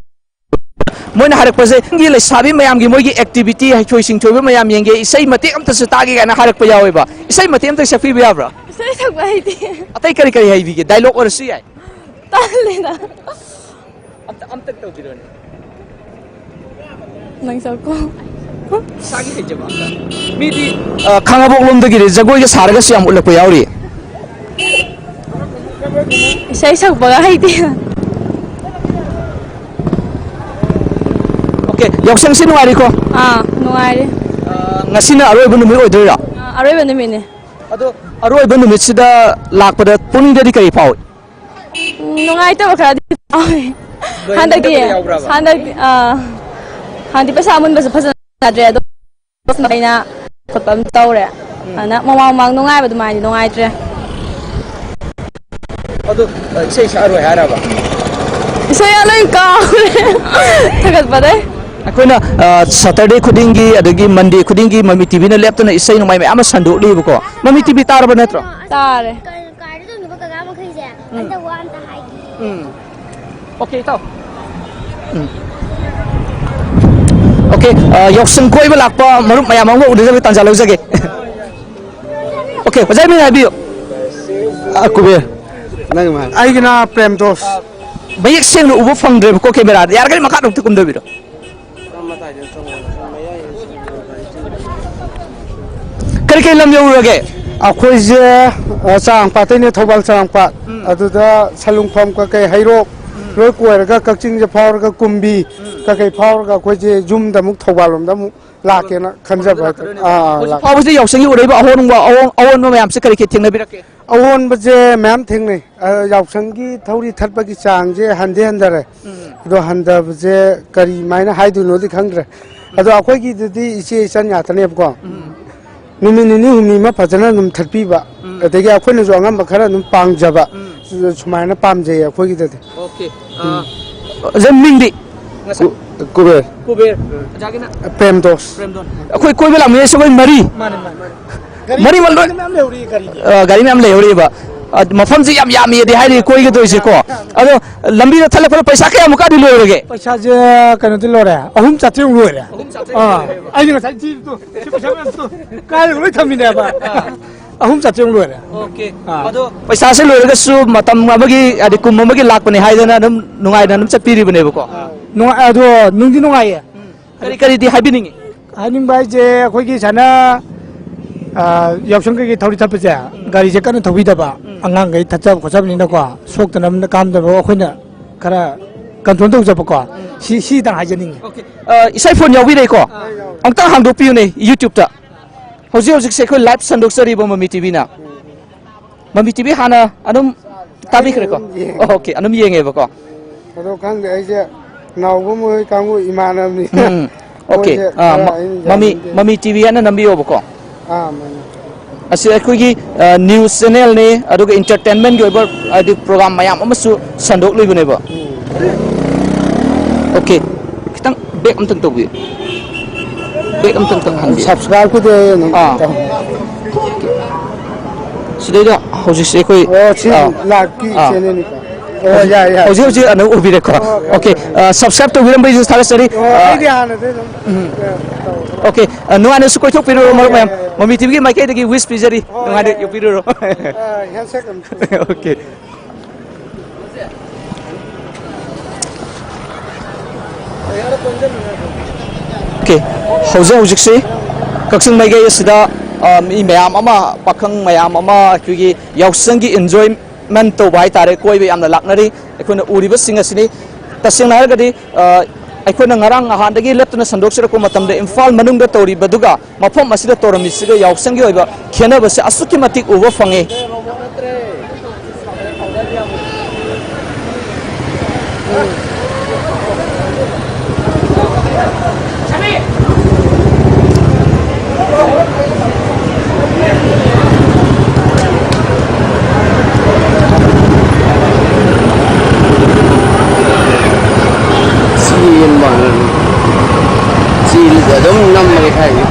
ꯃꯣꯏꯅ ꯍꯥꯏꯔꯛꯄꯁꯦ, "ꯅꯪꯒꯤ ꯂꯩꯁꯥꯕꯤ ꯃꯌꯥꯝꯒꯤ ꯃꯣꯏꯒꯤ activity, ꯍꯩꯊꯣꯏ ꯁꯤꯡꯊꯣꯏꯕ ꯃꯌꯥꯝ ꯌꯦꯡꯒꯦ, ꯏꯁꯩ ꯃꯇꯦꯛ ꯑꯝꯇꯁꯨ ꯇꯥꯒꯦ" ꯀꯥꯏꯅ ꯍꯥꯏꯔꯛꯄ ꯌꯥꯎꯋꯦꯕ꯫ ꯏꯁꯩ ꯃꯇꯦꯛ ꯑꯝꯇ ꯁꯛꯄꯤꯕ ꯌꯥꯕ꯭ꯔꯥ? ꯏꯁꯩ ꯁꯛꯄ ꯍꯩꯇꯦ꯫ ꯑꯇꯩ ꯀꯔꯤ ꯀꯔꯤ ꯍꯩꯕꯤꯒꯦ? Dialogue ꯑꯣꯏꯔꯁꯨ ꯌꯥꯏ꯫ ꯇꯜꯂꯦꯗ꯫ ꯑꯝꯇ, ꯑꯝꯇ ꯇꯧꯕꯤꯔꯣꯅꯦ꯫ ꯅꯪ ꯁꯛꯀꯣ꯫ ꯏꯁꯥꯒꯤ ꯍꯩꯖꯕ ꯑꯝꯇ꯫ ꯃꯤꯗꯤ, ꯑ, ꯈꯥꯉꯕꯣꯛ ꯂꯣꯝꯗꯒꯤꯗꯤ ꯖꯒꯣꯏꯒ ꯁꯥꯔꯒꯁꯨ ꯌꯥꯝ ꯎꯠꯂꯛꯄ ꯌꯥꯎꯔꯤ꯫ ꯏꯁꯩ ꯁꯛꯄꯒ ꯍꯩꯇꯦ꯫ Okay, ꯌꯥꯎꯁꯪꯁꯤ ꯅꯨꯡꯉꯥꯏꯔꯤꯀꯣ? ꯑꯥ, ꯅꯨꯡꯉꯥꯏꯔꯤ꯫ ꯑ, ꯉꯁꯤꯅ ꯑꯔꯣꯏꯕ ꯅꯨꯃꯤꯠ ꯑꯣꯏꯗꯣꯏꯔꯣ? ꯑꯥ, ꯑꯔꯣꯏꯕ ꯅꯨꯃꯤꯠꯅꯦ꯫ ꯑꯗꯣ ꯑꯔꯣꯏꯕ ꯅꯨꯃꯤꯠꯁꯤꯗ ꯂꯥꯛꯄꯗ ꯄꯨꯛꯅꯤꯡꯗꯗꯤ ꯀꯔꯤ ꯐꯥꯎꯏ? ꯎꯝ, ꯅꯨꯡꯉꯥꯏꯇꯕ ꯈꯔꯗꯤ ꯐꯥꯎꯏ꯫ ꯂꯣꯏꯍꯟꯅꯤꯡꯗꯕ ꯍꯟꯗꯛꯇꯤ, ꯌꯥꯎꯕ꯭ꯔꯕ? ꯍꯟꯗꯛꯇꯤ, ꯑꯥ, ꯍꯟꯗꯛꯇꯤ ꯄꯩꯁꯥ ꯑꯃꯨꯟꯕꯁꯨ ꯐꯖꯅ ꯌꯥꯗ꯭ꯔꯦ꯫ ꯑꯗꯣ ꯑꯩꯅ ꯈꯣꯠꯄ ꯑꯃ ꯇꯧꯔꯦ꯫ ꯎꯝ꯫ ꯑꯗꯨꯅ ꯃꯃꯥꯡ ꯃꯃꯥꯡ ꯅꯨꯡꯉꯥꯏꯕ ꯑꯗꯨꯃꯥꯏꯅꯗꯤ ꯅꯨꯡꯉꯥꯏꯇ꯭ꯔꯦ꯫ ꯑꯗꯨ, ꯑ, ꯏꯁꯩ ꯁꯛꯑꯔꯣꯏ ꯍꯥꯏꯔꯕ? ꯏꯁꯩ ꯂꯣꯏ ꯀꯥꯎꯔꯦ꯫ ꯊꯥꯒꯠꯄꯗꯩ꯫ ꯑꯩꯈꯣꯏꯅ, ꯑ, Saturday ꯈꯨꯗꯤꯡꯒꯤ, ꯑꯗꯒꯤ Monday ꯈꯨꯗꯤꯡꯒꯤ ꯃꯃꯤ ꯇꯤꯚꯤꯅ ꯂꯦꯞꯇꯅ ꯏꯁꯩ ꯅꯣꯡꯃꯥꯏ ꯃꯌꯥꯝ ꯑꯃ ꯁꯟꯗꯣꯛꯂꯤꯕꯀꯣ꯫ ꯃꯃꯤ ꯇꯤꯚꯤ ꯇꯥꯔꯕ ꯅꯠꯇ꯭ꯔꯣ? ꯇꯥꯔꯦ꯫ ꯀ-, ꯀꯥꯏꯗ ꯇꯧꯅꯤꯕ ꯀꯀꯥ ꯃꯈꯩꯁꯦ? ꯎꯝ꯫ ꯑꯝꯇ ꯋꯥ ꯑꯝꯇ ꯍꯥꯏꯒꯦ꯫ ꯎꯝ꯫ Okay, ꯏꯇꯥꯎ꯫ ꯎꯝ꯫ Okay, ꯑ, ꯌꯥꯎꯁꯪ ꯀꯣꯏꯕ ꯂꯥꯛꯄ ꯃꯔꯨꯞ ꯃꯌꯥꯝ ꯑꯃꯒ ꯎꯅꯖꯕꯒꯤ ꯇꯥꯟꯖꯥ ꯂꯧꯖꯒꯦ꯫ Okay, ꯑꯣꯖꯥ ꯃꯤꯡ ꯍꯥꯏꯕꯤꯌꯨ꯫ ꯑ, ꯀꯨꯕꯦꯔ꯫ ꯅꯪ ꯃꯥ-, ꯑꯩꯒꯤꯅ ꯄ꯭ꯔꯦꯝꯇꯣꯁ꯫ ꯃꯌꯦꯛ ꯁꯦꯡꯅ ꯎꯕ ꯐꯪꯗ꯭ꯔꯦꯕꯀꯣ camera ꯗ꯫ ꯌꯥꯔꯒꯗꯤ ꯃꯈꯥꯗ ꯑꯝꯇ ꯀꯨꯝꯊꯕꯤꯔꯣ꯫ ꯀꯔꯤ ꯀꯔꯤ ꯂꯝ ꯌꯧꯔꯨꯔꯒꯦ? ꯑꯩꯈꯣꯏꯁꯦ, ꯑ, ꯆꯥꯔꯥꯡꯄꯥꯠꯇꯩꯅꯦ, ꯊꯧꯕꯥꯜ ꯆꯥꯔꯥꯡꯄꯥꯠ꯫ ꯎꯝ꯫ ꯑꯗꯨꯗ ꯁꯂꯨꯡꯐꯝ ꯀꯀꯩ ꯍꯩꯔꯣꯛ ꯎꯝ꯫ ꯂꯣꯏ ꯀꯣꯏꯔꯒ ꯀꯛꯆꯤꯡꯁꯦ ꯐꯥꯎꯔꯒ ꯀꯨꯝꯕꯤ ꯎꯝ꯫ ꯀꯀꯩ ꯐꯥꯎꯔꯒ ꯑꯩꯈꯣꯏꯁꯦ ꯌꯨꯝꯗ ꯑꯃꯨꯛ ꯊꯧꯕꯥꯜ ꯂꯣꯝꯗ ꯑꯃꯨꯛ ꯂꯥꯛꯀꯦꯅ ꯈꯟꯖꯕ ꯍꯥꯏꯇꯥꯔꯦ꯫ ꯂꯥꯛꯀꯗꯣꯏꯅꯦ꯫ ꯑꯥ, ꯑꯥ, ꯍꯧꯖꯤꯛ ꯂꯥꯛ- ꯐꯥꯎꯕꯁꯤꯗ ꯌꯥꯎꯁꯪꯒꯤ ꯎꯔꯛꯏꯕ ꯑꯑꯣꯟꯕ, ꯑꯑꯣꯟ-, ꯑꯑꯣꯟꯕ ꯃꯌꯥꯝꯁꯦ ꯀꯔꯤ ꯀꯔꯤ ꯊꯦꯡꯅꯕꯤꯔꯛꯀꯦ? ꯑꯑꯣꯟꯕꯁꯦ ꯃꯌꯥꯝ ꯊꯦꯡꯅꯩ꯫ ꯑ, ꯌꯥꯎꯁꯪꯒꯤ ꯊꯧꯔꯤ ꯊꯠꯄꯒꯤ ꯆꯥꯡꯁꯦ ꯍꯟꯗꯤ ꯍꯟꯊꯔꯦ꯫ ꯎꯝ꯫ ꯑꯗꯣ ꯍꯟꯊꯕꯁꯦ ꯀꯔꯤꯃꯥꯏꯅ ꯍꯥꯏꯗꯣꯏꯅꯣꯗꯤ ꯈꯪꯗ꯭ꯔꯦ꯫ ꯑꯗꯣ ꯑꯩꯈꯣꯏꯒꯤꯗꯨꯗꯤ ꯏꯆꯦ ꯏꯆꯟ ꯉꯥꯛꯇꯅꯦꯕꯀꯣ꯫ ꯎꯝ꯫ ꯅꯨꯃꯤꯠ ꯅꯤꯅꯤ ꯍꯨꯝꯅꯤ ꯑꯃ ꯐꯖꯅ ꯑꯗꯨꯝ ꯊꯠꯄꯤꯕ꯫ ꯎꯝ꯫ ꯑꯗꯒꯤ ꯑꯩꯈꯣꯏꯅꯁꯨ ꯑꯉꯝꯕ ꯈꯔ ꯑꯗꯨꯝ ꯄꯥꯡꯖꯕ꯫ ꯎꯝ꯫ ꯁꯨꯃꯥꯏꯅ ꯄꯥꯝꯖꯩꯌꯦ ꯑꯩꯈꯣꯏꯒꯤꯗꯗꯤ꯫ Okay꯫ ꯎꯝ꯫ ꯑ, ꯑꯣꯖꯥ ꯃꯤꯡꯗꯤ? ꯉꯁꯥꯏ ꯀꯨ-, ꯀꯨꯕꯦꯔ꯫ ꯀꯨꯕꯦꯔ꯫ ꯑꯣꯖꯥꯒꯤꯅ? ꯄ꯭ꯔꯦꯝꯗꯣꯁ꯫ ꯄ꯭ꯔꯦꯝꯗꯣꯟ꯫ ꯑꯩꯈꯣꯏ ꯀꯣꯏꯕ ꯂꯥꯛꯃꯤꯟꯅꯔꯤꯁꯦ ꯑꯩꯈꯣꯏ ꯃꯔꯤ꯫ ꯃꯥꯅꯦ, ꯃꯥꯅꯦ꯫ ꯃꯔꯤꯃꯛ ꯂꯣꯏ-, ꯒꯥꯔꯤ ꯃꯌꯥꯝ ꯂꯩꯍꯧꯔꯤ, ꯒꯥꯔꯤꯗꯤ꯫ ꯑ, ꯒꯥꯔꯤ ꯃꯌꯥꯝ ꯂꯩꯍꯧꯔꯤꯕ꯫ ꯑ, ꯃꯐꯝꯁꯦ ꯌꯥꯝ ꯌꯥꯝꯃꯤꯗꯤ ꯍꯥꯏꯔꯤ ꯀꯣꯏꯒꯗꯣꯏꯁꯦꯀꯣ꯫ ꯑꯗꯣ ꯂꯝꯕꯤꯗ ꯊꯠꯂꯛꯄꯗ ꯄꯩꯁꯥ ꯀꯌꯥꯃꯨꯛꯀꯗꯤ ꯂꯣꯏꯔꯒꯦ? ꯄꯩꯁꯥꯁꯦ ꯀꯩꯅꯣꯗꯤ ꯂꯣꯏꯔꯦ, ꯑꯍꯨꯝ ꯆꯥꯇ꯭ꯔꯦꯠꯃꯨꯛ ꯂꯣꯏꯔꯦ꯫ ꯑꯥ, ꯑꯩꯗꯤ ꯉꯁꯥꯏ ꯊꯤꯔꯤꯗꯣ, ꯁꯤ ꯄꯩꯁꯥ ꯃꯌꯥꯝꯗꯣ ꯀꯥꯏꯗ ꯂꯣꯏ ꯊꯝꯃꯤꯅꯦꯕ꯫ ꯑꯍꯨꯝ ꯆꯥꯇ꯭ꯔꯦꯠꯃꯨꯛ ꯂꯣꯏꯔꯦ꯫ ꯑꯣꯀꯦ꯫ ꯑꯥ꯫ ꯑꯗꯣ ꯄꯩꯁꯥꯁꯦ ꯂꯣꯏꯔꯒꯁꯨ ꯃꯇꯝ ꯑꯃꯒꯤ, ꯍꯥꯏꯗꯤ ꯀꯨꯝ ꯑꯃꯒꯤ ꯂꯥꯛꯄꯅꯦ ꯍꯥꯏꯗꯅ ꯑꯗꯨꯝ ꯅꯨꯡꯉꯥꯏꯅ ꯑꯗꯨꯝ ꯆꯠꯄꯤꯔꯤꯕꯅꯦꯕꯀꯣ꯫ ꯅꯨꯡꯉꯥꯏ, ꯑꯗꯣ ꯅꯨꯡꯗꯤ ꯅꯨꯡꯉꯥꯏꯌꯦ꯫ ꯀꯔꯤ ꯀꯔꯤꯗꯤ ꯍꯥꯏꯕꯤꯅꯤꯡꯉꯤ? ꯍꯥꯏꯅꯤꯡꯕ ꯍꯥꯏꯁꯦ, ꯑꯩꯈꯣꯏꯒꯤ ꯁꯨꯃꯥꯏꯅ, ꯑ, ꯌꯥꯎꯁꯪ ꯀꯩꯀꯩ ꯊꯧꯔꯤ ꯊꯠꯄꯁꯦ, ꯎꯝ꯫ ꯒꯥꯔꯤꯁꯦ ꯀꯟꯅ ꯊꯧꯕꯤꯗꯕ, ꯎꯝ꯫ ꯑꯉꯥꯡꯈꯩ ꯊꯠꯆꯕ ꯈꯣꯠꯆꯕꯅꯤꯅꯀꯣ, ꯁꯣꯛꯇꯅꯕ ꯀꯥꯝꯗꯕ ꯑꯩꯈꯣꯏꯅ ꯈꯔ ꯀꯟꯇ꯭ꯔꯣꯜ ꯇꯧꯖꯕꯀꯣ, ꯎꯝ꯫ ꯁꯤ, ꯁꯤꯗꯪ ꯍꯥꯏꯖꯅꯤꯡꯉꯤ꯫ ꯑꯣꯀꯦ꯫ ꯑ, ꯏꯁꯩ ꯐꯣꯟ ꯌꯥꯎꯕꯤꯔꯛꯏꯀꯣ? ꯑꯥ, ꯌꯥꯎꯋꯦ꯫ ꯑꯃꯨꯛꯇꯪ ꯍꯥꯡꯗꯣꯛꯄꯤꯌꯨꯅꯦ YouTube-ꯇ꯫ ꯍꯧꯖꯤꯛ ꯍꯧꯖꯤꯛꯁꯦ ꯑꯩꯈꯣꯏ live ꯁꯟꯗꯣꯛꯆꯔꯤꯕ ꯃꯃꯤ ꯇꯤꯚꯤꯅ꯫ ꯎꯝ꯫ ꯃꯃꯤ ꯇꯤꯚꯤ ꯍꯥꯟꯅ ꯑꯗꯨꯝ ꯇꯥꯕꯤꯈ꯭ꯔꯦꯀꯣ? ꯑꯗꯨꯝ ꯌꯦꯡꯉꯦ꯫ ꯑꯣꯀꯦ, ꯑꯗꯨꯝ ꯌꯦꯡꯉꯦꯕꯀꯣ꯫ ꯑꯗꯣ ꯈꯪꯗꯦ, ꯑꯩꯁꯦ ꯅꯥꯎꯕ ꯃꯣꯏ ꯀꯥꯡꯕꯨ ꯏꯃꯥꯟꯅꯕꯅꯤ꯫ ꯎꯝ, ꯑꯣꯀꯦ꯫ ꯃꯣꯏꯁꯦ ꯑꯥ, ꯈꯔ ꯃ-, ꯑꯩꯅ ꯃꯃꯤ, ꯌꯥꯅꯤꯡꯗꯦ꯫ ꯃꯃꯤ ꯇꯤꯚꯤ ꯍꯥꯏꯅ ꯅꯝꯕꯤꯌꯣꯕꯀꯣ꯫ ꯑꯥ, ꯃꯥꯅꯤ꯫ ꯑꯁꯤ ꯑꯩꯈꯣꯏꯒꯤ, ꯑ, news channel-ꯅꯤ, ꯑꯗꯨꯒ entertainment-ꯒꯤ ꯑꯣꯏꯕ, ꯍꯥꯏꯗꯤ, program ꯃꯌꯥꯝ ꯑꯃꯁꯨ ꯁꯟꯗꯣꯛꯂꯤꯕꯅꯦꯕ꯫ ꯎꯝ꯫ ꯑꯣꯀꯦ, ꯈꯤꯇꯪ back ꯑꯝꯇꯪ ꯇꯧꯕꯤꯌꯨ꯫ Back ꯑꯝꯇꯪ ꯍꯟꯕꯤꯌꯨ꯫ Subscribe-ꯀꯤꯗꯤ ꯑꯩ ꯑꯗꯨꯝ ꯑꯥ꯫ ꯇꯧ-, ꯁꯤꯗꯩꯗ ꯍꯧꯖꯤꯛꯁꯦ ꯑꯩꯈꯣꯏ, ꯑꯣ, ꯁꯤ ꯑꯥ꯫ Live-ꯀꯤ ꯑꯥ꯫ Channel-ꯅꯤꯀꯣ꯫ ꯑꯣ, ꯍꯧꯖꯤꯛ, ꯌꯥꯏ, ꯌꯥꯏ꯫ ꯍꯧꯖꯤꯛ, ꯍꯧꯖꯤꯛ ꯑꯗꯨꯝ ꯎꯕꯤꯔꯦꯀꯣ꯫ ꯑꯣ, ꯑꯣꯀꯦ, ꯑꯣꯀꯦ꯫ ꯑ, subscribe ꯇꯧꯕꯤꯔꯝꯕꯒꯤꯁꯨ ꯊꯥꯒꯠꯆꯔꯤ꯫ ꯑꯣ, ꯑ, ꯑꯩꯗꯤ ꯍꯥꯟꯅꯗꯩ ꯑꯗꯨꯝ, ꯎꯝ꯫ ꯑ, ꯇꯧ-, ꯑꯣꯀꯦ, ꯑ, ꯅꯨꯡꯉꯥꯏꯅꯁꯨ ꯀꯣꯏꯊꯣꯛꯄꯤꯔꯨꯔꯣ, ꯃꯔꯨꯞ ꯃꯌꯥꯝ꯫ ꯌꯥꯏ, ꯌꯥꯏ, ꯌꯥꯏ꯫ ꯃꯃꯤ ꯇꯤꯚꯤꯒꯤ ꯃꯥꯏꯀꯩꯗꯒꯤ wish ꯄꯤꯖꯔꯤ꯫ ꯑꯣ, ꯅꯨꯡꯉꯥꯏꯅ ꯌꯥꯏ, ꯌꯥꯏ꯫ ꯌꯣꯛꯄꯤꯔꯨꯔꯣ꯫ ꯑ, handshake ꯑꯝ꯫ ꯑꯣꯀꯦ꯫ ꯑꯣꯀꯦ, ꯍꯧꯖꯤꯛ ꯍꯧꯖꯤꯛꯁꯤ ꯀꯛꯆꯤꯡ ꯃꯥꯏꯀꯩ ꯑꯁꯤꯗ, ꯑ, ꯃꯤ ꯃꯌꯥꯝ ꯑꯃ, ꯄꯥꯈꯪ ꯃꯌꯥꯝ ꯑꯃ ꯑꯩꯈꯣꯏꯒꯤ ꯌꯥꯎꯁꯪꯒꯤ enjoyment ꯇꯧꯕ ꯍꯥꯏꯇꯥꯔꯦ, ꯀꯣꯏꯕ ꯌꯥꯝꯅ ꯂꯥꯛꯅꯔꯤ꯫ ꯑꯩꯈꯣꯏꯅ ꯎꯔꯤꯕꯁꯤꯡ ꯑꯁꯤꯅꯤ꯫ ꯇꯁꯦꯡꯅ ꯍꯥꯏꯔꯒꯗꯤ, ꯑ, ꯑꯩꯈꯣꯏꯅ ꯉꯔꯥꯡ ꯅꯍꯥꯟꯗꯒꯤ ꯂꯦꯞꯇꯅ ꯁꯟꯗꯣꯛꯆꯔꯛꯄ ꯃꯇꯝꯗ ꯏꯝꯐꯥꯜ ꯃꯅꯨꯡꯗ ꯇꯧꯔꯤꯕꯗꯨꯒ ꯃꯐꯝ ꯑꯁꯤꯗ ꯇꯧꯔꯝꯃꯤꯁꯤꯒ ꯌꯥꯎꯁꯪꯒꯤ ꯑꯣꯏꯕ ꯈꯦꯠꯅꯕꯁꯦ ꯑꯁꯨꯛꯀꯤ ꯃꯇꯤꯛ ꯎꯕ ꯐꯪꯉꯤ꯫ ꯁꯤ ꯌꯦꯡꯕ ꯋꯥꯅꯤ꯫ ꯁꯤ ꯑꯗꯨꯝ ꯅꯝꯃꯒ ꯊꯥꯏꯅꯤ꯫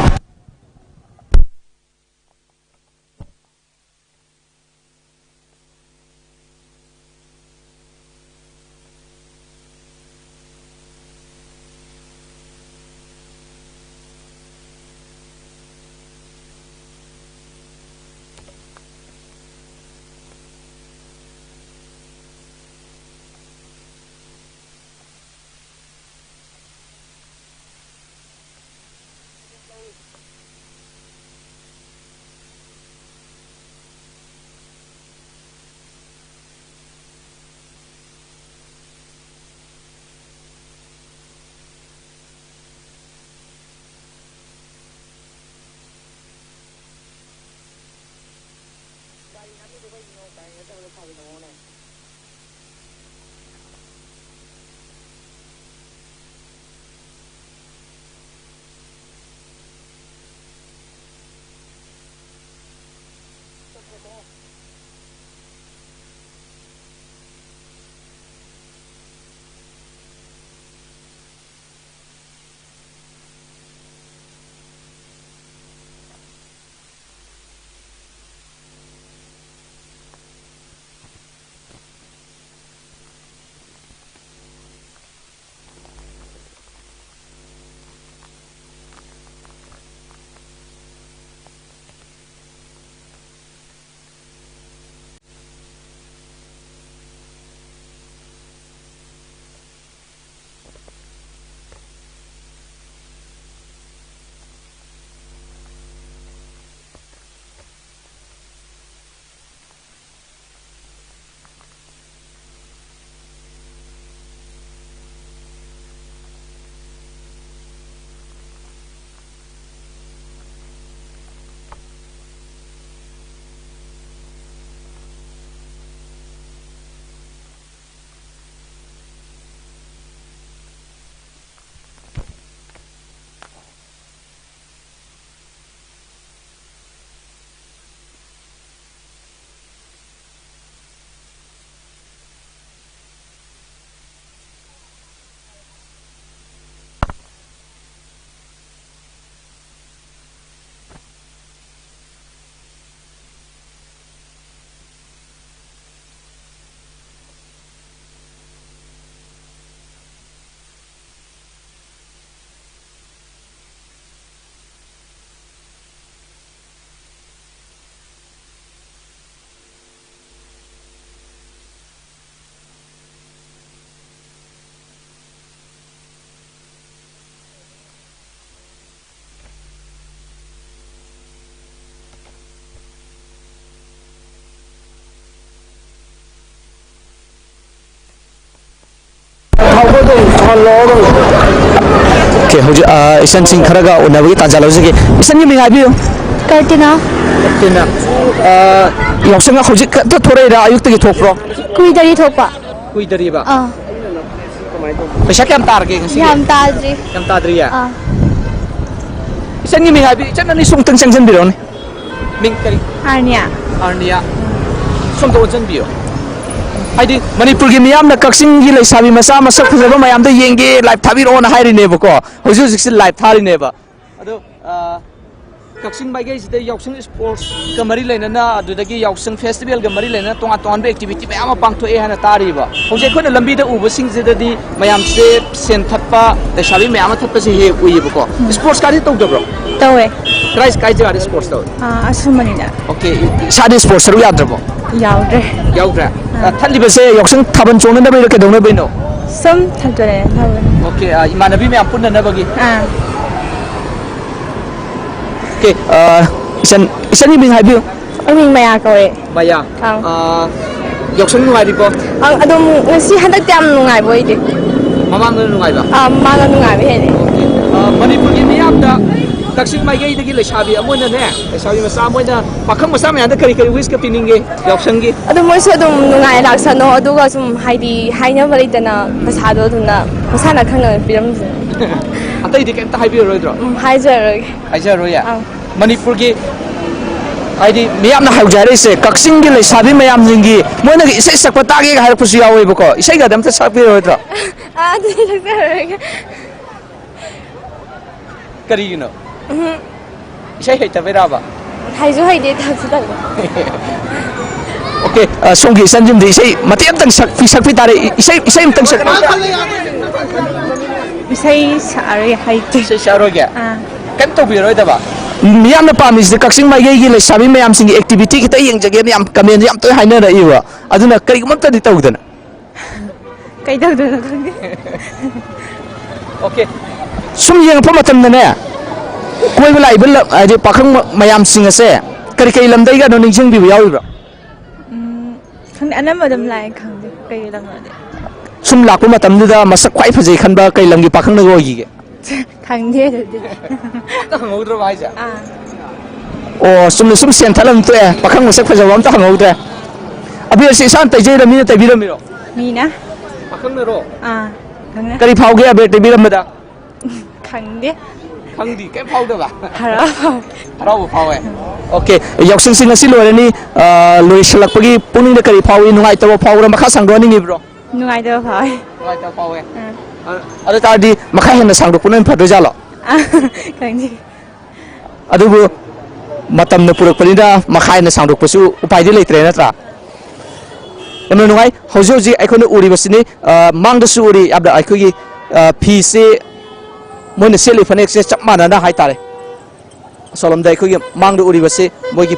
ꯑꯣꯀꯦ, ꯍꯧꯖꯤꯛ, ꯑ, ꯏꯆꯟꯁꯤꯡ ꯈꯔꯒ ꯎꯅꯕꯒꯤ ꯇꯥꯟꯖꯥ ꯂꯧꯖꯒꯦ꯫ ꯏꯆꯟꯒꯤ ꯃꯤꯡ ꯍꯥꯏꯕꯤꯌꯨ꯫ ꯀꯔꯇꯤꯅꯥ꯫ ꯀꯔꯇꯤꯅꯥ꯫ ꯑ, ꯌꯥꯎꯁꯪ ꯍꯧꯖꯤꯛ ꯈꯛꯇ ꯊꯣꯔꯛꯏꯔꯥ, ꯑꯌꯨꯛꯇꯒꯤ ꯊꯣꯛꯄ꯭ꯔꯣ? ꯀꯨꯏꯗꯔꯤ ꯊꯣꯛꯄ꯫ ꯀꯨꯏꯗꯔꯤꯕ? ꯑꯥ꯫ ꯄꯩꯁꯥ ꯀꯌꯥꯝ ꯇꯥꯔꯒꯦ ꯉꯁꯤꯒꯤ? ꯌꯥꯝ ꯇꯥꯗ꯭ꯔꯤ꯫ ꯌꯥꯝ ꯇꯥꯗ꯭ꯔꯤꯌꯦ? ꯑꯥ꯫ ꯏꯆꯟꯒꯤ ꯃꯤꯡ ꯍꯥꯏꯕꯤ-, ꯏꯆꯟ ꯑꯅꯤ ꯁꯨꯝ ꯑꯝꯇꯪ ꯆꯪꯁꯤꯟꯕꯤꯔꯛꯑꯣꯅꯦ꯫ ꯃꯤꯡ ꯀꯔꯤ? ꯑꯥꯔꯅꯤꯌꯥ꯫ ꯑꯥꯔꯅꯤꯌꯥ꯫ ꯁꯣꯝꯗ ꯑꯣꯟꯁꯤꯟꯕꯤꯌꯣ꯫ ꯍꯥꯏꯗꯤ ꯃꯅꯤꯄꯨꯔꯒꯤ ꯃꯤꯌꯥꯝꯅ ꯀꯛꯆꯤꯡꯒꯤ ꯂꯩꯁꯥꯕꯤ ꯃꯆꯥ ꯃꯁꯛ ꯐꯖꯕ ꯃꯌꯥꯝꯗꯣ ꯌꯦꯡꯒꯦ, ꯂꯥꯏꯚ ꯊꯥꯕꯤꯔꯛꯑꯣꯅ ꯍꯥꯏꯔꯤꯅꯦꯕꯀꯣ꯫ ꯍꯧꯖꯤꯛ ꯍꯧꯖꯤꯛꯁꯦ ꯂꯥꯏꯚ ꯊꯥꯔꯤꯅꯦꯕ꯫ ꯑꯗꯣ, ꯑ, ꯀꯛꯆꯤꯡ ꯃꯥꯏꯀꯩꯁꯤꯗ ꯌꯥꯎꯁꯪ ꯁ꯭ꯄꯣꯔꯠꯁꯀ ꯃꯔꯤ ꯂꯩꯅꯅ, ꯑꯗꯨꯗꯒꯤ ꯌꯥꯎꯁꯪ ꯐꯦꯁꯇꯤꯚꯦꯜꯒ ꯃꯔꯤ ꯂꯩꯅꯅ ꯇꯣꯉꯥꯟ ꯇꯣꯉꯥꯟꯕ ꯑꯦꯛꯇꯤꯚꯤꯇꯤ ꯃꯌꯥꯝ ꯑꯃ ꯄꯥꯡꯊꯣꯛꯑꯦ ꯍꯥꯏꯅ ꯇꯥꯔꯤꯕ꯫ ꯍꯧꯖꯤꯛ ꯑꯩꯈꯣꯏꯅ ꯂꯝꯕꯤꯗ ꯎꯕꯁꯤꯡꯁꯤꯗꯗꯤ ꯃꯌꯥꯝꯁꯦ ꯁꯦꯟ ꯊꯠꯄ, ꯂꯩꯁꯥꯕꯤ ꯃꯌꯥꯝ ꯑꯃ ꯊꯠꯄꯁꯦ ꯍꯦꯛ ꯎꯏꯌꯦꯕꯀꯣ꯫ ꯎꯝ꯫ ꯁ꯭ꯄꯣꯔꯠꯁꯀꯥꯗꯤ ꯇꯧꯗꯕ꯭ꯔꯣ? ꯇꯧꯋꯦ꯫ ꯀꯗꯥꯏ, ꯀꯥꯏ ꯖꯒꯥꯗ ꯁ꯭ꯄꯣꯔꯠꯁ ꯇꯧꯋꯦ? ꯑꯥ, ꯑꯁꯨꯝꯕꯅꯤꯗ꯫ ꯑꯣꯀꯦ, ꯏꯁꯥꯗꯤ ꯁ꯭ꯄꯣꯔꯠꯁ ꯁꯔꯨꯛ ꯌꯥꯗ꯭ꯔꯕꯣ? ꯌꯥꯎꯗ꯭ꯔꯦ꯫ ꯌꯥꯎꯗ꯭ꯔꯦ? ꯑꯥ꯫ ꯑ, ꯊꯠꯂꯤꯕꯁꯦ ꯌꯥꯎꯁꯪ ꯊꯥꯕꯜ ꯆꯣꯡꯅꯅꯕꯩꯔꯣ, ꯀꯩꯗꯧꯅꯕꯩꯅꯣ? ꯁꯨꯝ ꯊꯠꯄꯅꯦ, ꯊꯠꯄꯅꯦ꯫ ꯑꯣꯀꯦ, ꯑ, ꯏꯃꯥꯟꯅꯕꯤ ꯃꯌꯥꯝ ꯄꯨꯟꯅꯅꯕꯒꯤ? ꯑꯥ꯫ ꯑꯣꯀꯦ, ꯑ, ꯏꯆꯟ, ꯏꯆꯟꯒꯤ ꯃꯤꯡ ꯍꯥꯏꯕꯤꯌꯨ꯫ ꯑꯩ ꯃꯤꯡ ꯃꯌꯥ ꯀꯧꯋꯦ꯫ ꯃꯌꯥ꯫ ꯑꯥ꯫ ꯑ, ꯌꯥꯎꯁꯪ ꯅꯨꯡꯉꯥꯏꯔꯤꯕꯣ? ꯑꯪ, ꯑꯗꯨꯝ ꯉꯁꯤ ꯍꯟꯗꯛꯇꯤ ꯌꯥꯝ ꯅꯨꯡꯉꯥꯏꯕ ꯑꯣꯏꯗꯦ꯫ ꯃꯃꯥꯡꯗꯅ ꯅꯨꯡꯉꯥꯏꯕ? ꯑꯥ, ꯃꯃꯥꯡꯗ ꯅꯨꯡꯉꯥꯏꯕ ꯍꯦꯜꯂꯦ꯫ ꯑꯣꯀꯦ꯫ ꯑ, ꯃꯅꯤꯄꯨꯔꯒꯤ ꯃꯤꯌꯥꯝꯗ ꯀꯛꯆꯤꯡ ꯃꯥꯏꯀꯩꯗꯒꯤ ꯂꯩꯁꯥꯕꯤ ꯑꯃ ꯑꯣꯏꯅꯅꯦ, ꯂꯩꯁꯥꯕꯤ ꯃꯆꯥ ꯑꯃ ꯑꯣꯏꯅ ꯄꯥꯈꯪ ꯃꯆꯥ ꯃꯌꯥꯝꯗ ꯀꯔꯤ ꯀꯔꯤ ꯋꯤꯁꯀ ꯄꯤꯅꯤꯡꯒꯦ ꯌꯥꯎꯁꯪꯒꯤ? ꯑꯗꯨ ꯃꯣꯏꯁꯨ ꯑꯗꯨꯝ ꯅꯨꯡꯉꯥꯏ ꯂꯥꯛꯁꯅꯣ, ꯑꯗꯨꯒ ꯁꯨꯝ ꯍꯥꯏꯗꯤ ꯍꯥꯏꯅꯕ ꯂꯩꯇꯅ ꯄꯩꯁꯥꯗꯣ ꯑꯗꯨꯝꯅ ꯃꯁꯥꯅ ꯈꯪꯅ ꯄꯤꯔꯝꯁꯅꯣ꯫ ꯑꯇꯩꯗꯤ ꯀꯩꯝꯇ ꯍꯥꯏꯕꯤꯔꯔꯣꯏꯗ꯭ꯔꯣ? ꯎꯝ, ꯍꯥꯏꯖꯔꯔꯣꯏꯒꯦ꯫ ꯍꯥꯏꯖꯔꯔꯣꯏꯌꯦ? ꯑꯪ꯫ ꯃꯅꯤꯄꯨꯔꯒꯤ ꯍꯥꯏꯗꯤ ꯃꯤꯌꯥꯝꯅ ꯍꯧꯖꯤꯛ ꯍꯥꯏꯔꯛꯏꯁꯦ, ꯀꯛꯆꯤꯡꯒꯤ ꯂꯩꯁꯥꯕꯤ ꯃꯌꯥꯝꯁꯤꯡꯒꯤ ꯃꯣꯏꯅꯒ ꯏꯁꯩ ꯁꯛꯄ ꯇꯥꯒꯦꯒ ꯍꯥꯏꯔꯛꯄꯁꯨ ꯌꯥꯎꯋꯦꯕꯀꯣ꯫ ꯏꯁꯩꯒꯗꯤ ꯑꯝꯇ ꯁꯛꯄꯤꯔꯔꯣꯏꯗ꯭ꯔꯣ? ꯑꯥ, ꯑꯗꯨꯗꯤ ꯁꯛꯆꯔꯔꯣꯏꯒꯦ꯫ ꯀꯔꯤꯒꯤꯅꯣ? ꯎꯝ꯫ ꯏꯁꯩ ꯍꯩꯇꯕꯩꯔꯕ? ꯍꯩꯁꯨ ꯍꯩꯇꯦ, ꯇꯝꯁꯨ ꯇꯝꯗꯦ꯫ ꯑꯣꯀꯦ, ꯑ, ꯁꯣꯝꯒꯤ ꯏꯆꯟꯁꯤꯝꯗꯤ ꯏꯁꯩ ꯃꯇꯦꯛ ꯑꯝꯇꯪ ꯁꯛꯄꯤ, ꯁꯛꯄꯤ ꯇꯥꯔꯦ꯫ ꯏ-, ꯏꯁꯩ, ꯏꯁꯩ ꯑꯝꯇꯪ ꯁꯛꯄꯤ꯫ ꯏꯁꯩ ꯁꯛꯑꯔꯣꯏ, ꯍꯩꯇꯦ꯫ ꯏꯁꯩ ꯁꯛꯑꯔꯣꯏꯒꯦ? ꯑꯥ꯫ ꯀꯩꯝ ꯇꯧꯕꯤꯔꯔꯣꯏꯗꯕ? ꯃꯤꯌꯥꯝꯅ ꯄꯥꯝꯃꯤꯁꯤꯗꯤ ꯀꯛꯆꯤꯡ ꯃꯥꯏꯀꯩꯒꯤ ꯂꯩꯁꯥꯕꯤ ꯃꯌꯥꯝꯁꯤꯡꯒꯤ ꯑꯦꯛꯇꯤꯚꯤꯇꯤ ꯈꯤꯇ ꯌꯦꯡꯖꯒꯦꯅ ꯌꯥꯝ ꯀꯃꯦꯟꯁꯦ ꯌꯥꯝ ꯇꯣꯏꯅ ꯍꯥꯏꯅꯔꯛꯏꯕ꯫ ꯑꯗꯨꯅ ꯀꯔꯤꯒꯨꯝꯕ ꯑꯝꯇꯗꯤ ꯇꯧꯗꯅ꯫ ꯀꯩꯗꯧꯗꯣꯏꯅꯣ ꯈꯪꯗꯦ꯫ ꯑꯣꯀꯦ꯫ ꯁꯨꯝ ꯌꯦꯡꯉꯛꯄ ꯃꯇꯝꯗꯅꯦ, ꯀꯣꯏꯕ ꯂꯥꯛꯏꯕ ꯂꯝ, ꯍꯥꯏꯗꯤ ꯄꯥꯈꯪ ꯃ-, ꯃꯌꯥꯝꯁꯤꯡ ꯑꯁꯦ ꯀꯔꯤ ꯀꯔꯤ ꯂꯝꯗꯒꯤꯅꯣ ꯅꯤꯡꯁꯤꯡꯕꯤꯕ ꯌꯥꯎꯔꯤꯕ꯭ꯔꯣ? ꯎꯝ, ꯈꯪꯗꯦ, ꯑꯅꯝꯕ ꯑꯗꯨꯝ ꯂꯥꯛꯑꯦ, ꯈꯪꯗꯦ ꯀꯩ ꯂꯝꯅꯣꯗꯤ꯫ ꯁꯨꯝ ꯂꯥꯛꯄ ꯃꯇꯝꯗꯨꯗ ꯃꯁꯛ ꯈ꯭ꯋꯥꯏ ꯐꯖꯩ ꯈꯟꯕ ꯀꯩ ꯂꯝꯒꯤ ꯄꯥꯈꯪꯅꯒ ꯑꯣꯏꯈꯤꯒꯦ? ꯈꯪꯗꯦ ꯑꯗꯨꯗꯤ꯫ ꯑꯝꯇ ꯍꯪꯍꯧꯗ꯭ꯔꯕ ꯍꯥꯏꯁꯦ? ꯑꯥ꯫ ꯑꯣ, ꯆꯨꯝꯅ ꯁꯨꯝ ꯁꯦꯟ ꯊꯠꯂꯝ ꯇꯣꯛꯑꯦ꯫ ꯄꯥꯈꯪ ꯃꯁꯛ ꯐꯖꯕ ꯑꯝꯇ ꯍꯪꯍꯧꯗ꯭ꯔꯦ꯫ ꯑꯕꯤꯔꯁꯤ ꯏꯁꯥꯅ ꯇꯩꯖꯩꯔ, ꯃꯤꯅ ꯇꯩꯕꯤꯔꯝꯃꯤꯔꯣ? ꯃꯤꯅ꯫ ꯄꯥꯈꯪꯅꯔꯣ? ꯑꯥ, ꯈꯪꯅ꯫ ꯀꯔꯤ ꯐꯥꯎꯒꯦ ꯑꯕꯤꯔ ꯇꯩꯕꯤꯔꯝꯕꯗ? ꯈꯪꯗꯦ꯫ ꯈꯪꯗꯤ ꯀꯩꯝ ꯐꯥꯎꯗꯕ? ꯍꯔꯥꯎ ꯐꯥꯎ꯫ ꯍꯔꯥꯎꯕ ꯐꯥꯎꯋꯦ꯫ ꯑꯣꯀꯦ, ꯌꯥꯎꯁꯪꯁꯤ ꯉꯁꯤ ꯂꯣꯏꯔꯅꯤ꯫ ꯑ, ꯂꯣꯏꯁꯤꯜꯂꯛꯄꯒꯤ ꯄꯨꯛꯅꯤꯡꯗ ꯀꯔꯤ ꯐꯥꯎꯏ? ꯅꯨꯡꯉꯥꯏꯇꯕ ꯐꯥꯎꯕ꯭ꯔꯥ? ꯃꯈꯥ ꯁꯥꯡꯗꯣꯛꯍꯟꯅꯤꯡꯉꯤꯕ꯭ꯔꯣ? ꯅꯨꯡꯉꯥꯏꯇꯕ ꯐꯥꯎꯋꯦ꯫ ꯅꯨꯡꯉꯥꯏꯇꯕ ꯐꯥꯎꯋꯦ꯫ ꯑꯥ꯫ ꯑ, ꯑꯗꯨ ꯇꯥꯔꯗꯤ ꯃꯈꯥ ꯍꯦꯟꯅ ꯁꯥꯡꯗꯣꯛꯄꯅ ꯍꯦꯟꯅ ꯐꯗꯣꯏꯖꯥꯠꯂꯣ? ꯑꯥ, ꯈꯪꯗꯦ꯫ ꯑꯗꯨꯕꯨ ꯃꯇꯝꯅ ꯄꯨꯔꯛꯄꯅꯤꯅ ꯃꯈꯥ ꯍꯦꯟꯅ ꯁꯥꯡꯗꯣꯛꯄꯁꯨ ꯎꯄꯥꯏꯗꯤ ꯂꯩꯇ꯭ꯔꯦ, ꯅꯠꯇ꯭ꯔꯥ? ꯌꯥꯝꯅ ꯅꯨꯡꯉꯥꯏ꯫ ꯍꯧꯖꯤꯛ ꯍꯧꯖꯤꯛ ꯑꯩꯈꯣꯏꯅ ꯎꯔꯤꯕꯁꯤꯅꯤ, ꯑ, ꯃꯥꯡꯗꯁꯨ ꯎꯔꯤ, ꯌꯥꯝꯅ ꯑꯩꯈꯣꯏꯒꯤ, ꯑ, ꯐꯤꯁꯦ, ꯃꯣꯏꯅ ꯁꯦꯠꯂꯤ ꯐꯅꯦꯛꯁꯦ ꯆꯞ ꯃꯥꯟꯅꯅ ꯍꯥꯏꯇꯥꯔꯦ꯫ ꯑꯁꯣꯝꯂꯣꯝꯗ ꯑꯩꯈꯣꯏꯒꯤ ꯃꯥꯡꯗ ꯎꯔꯤꯕꯁꯤ ꯃꯣꯏꯒꯤ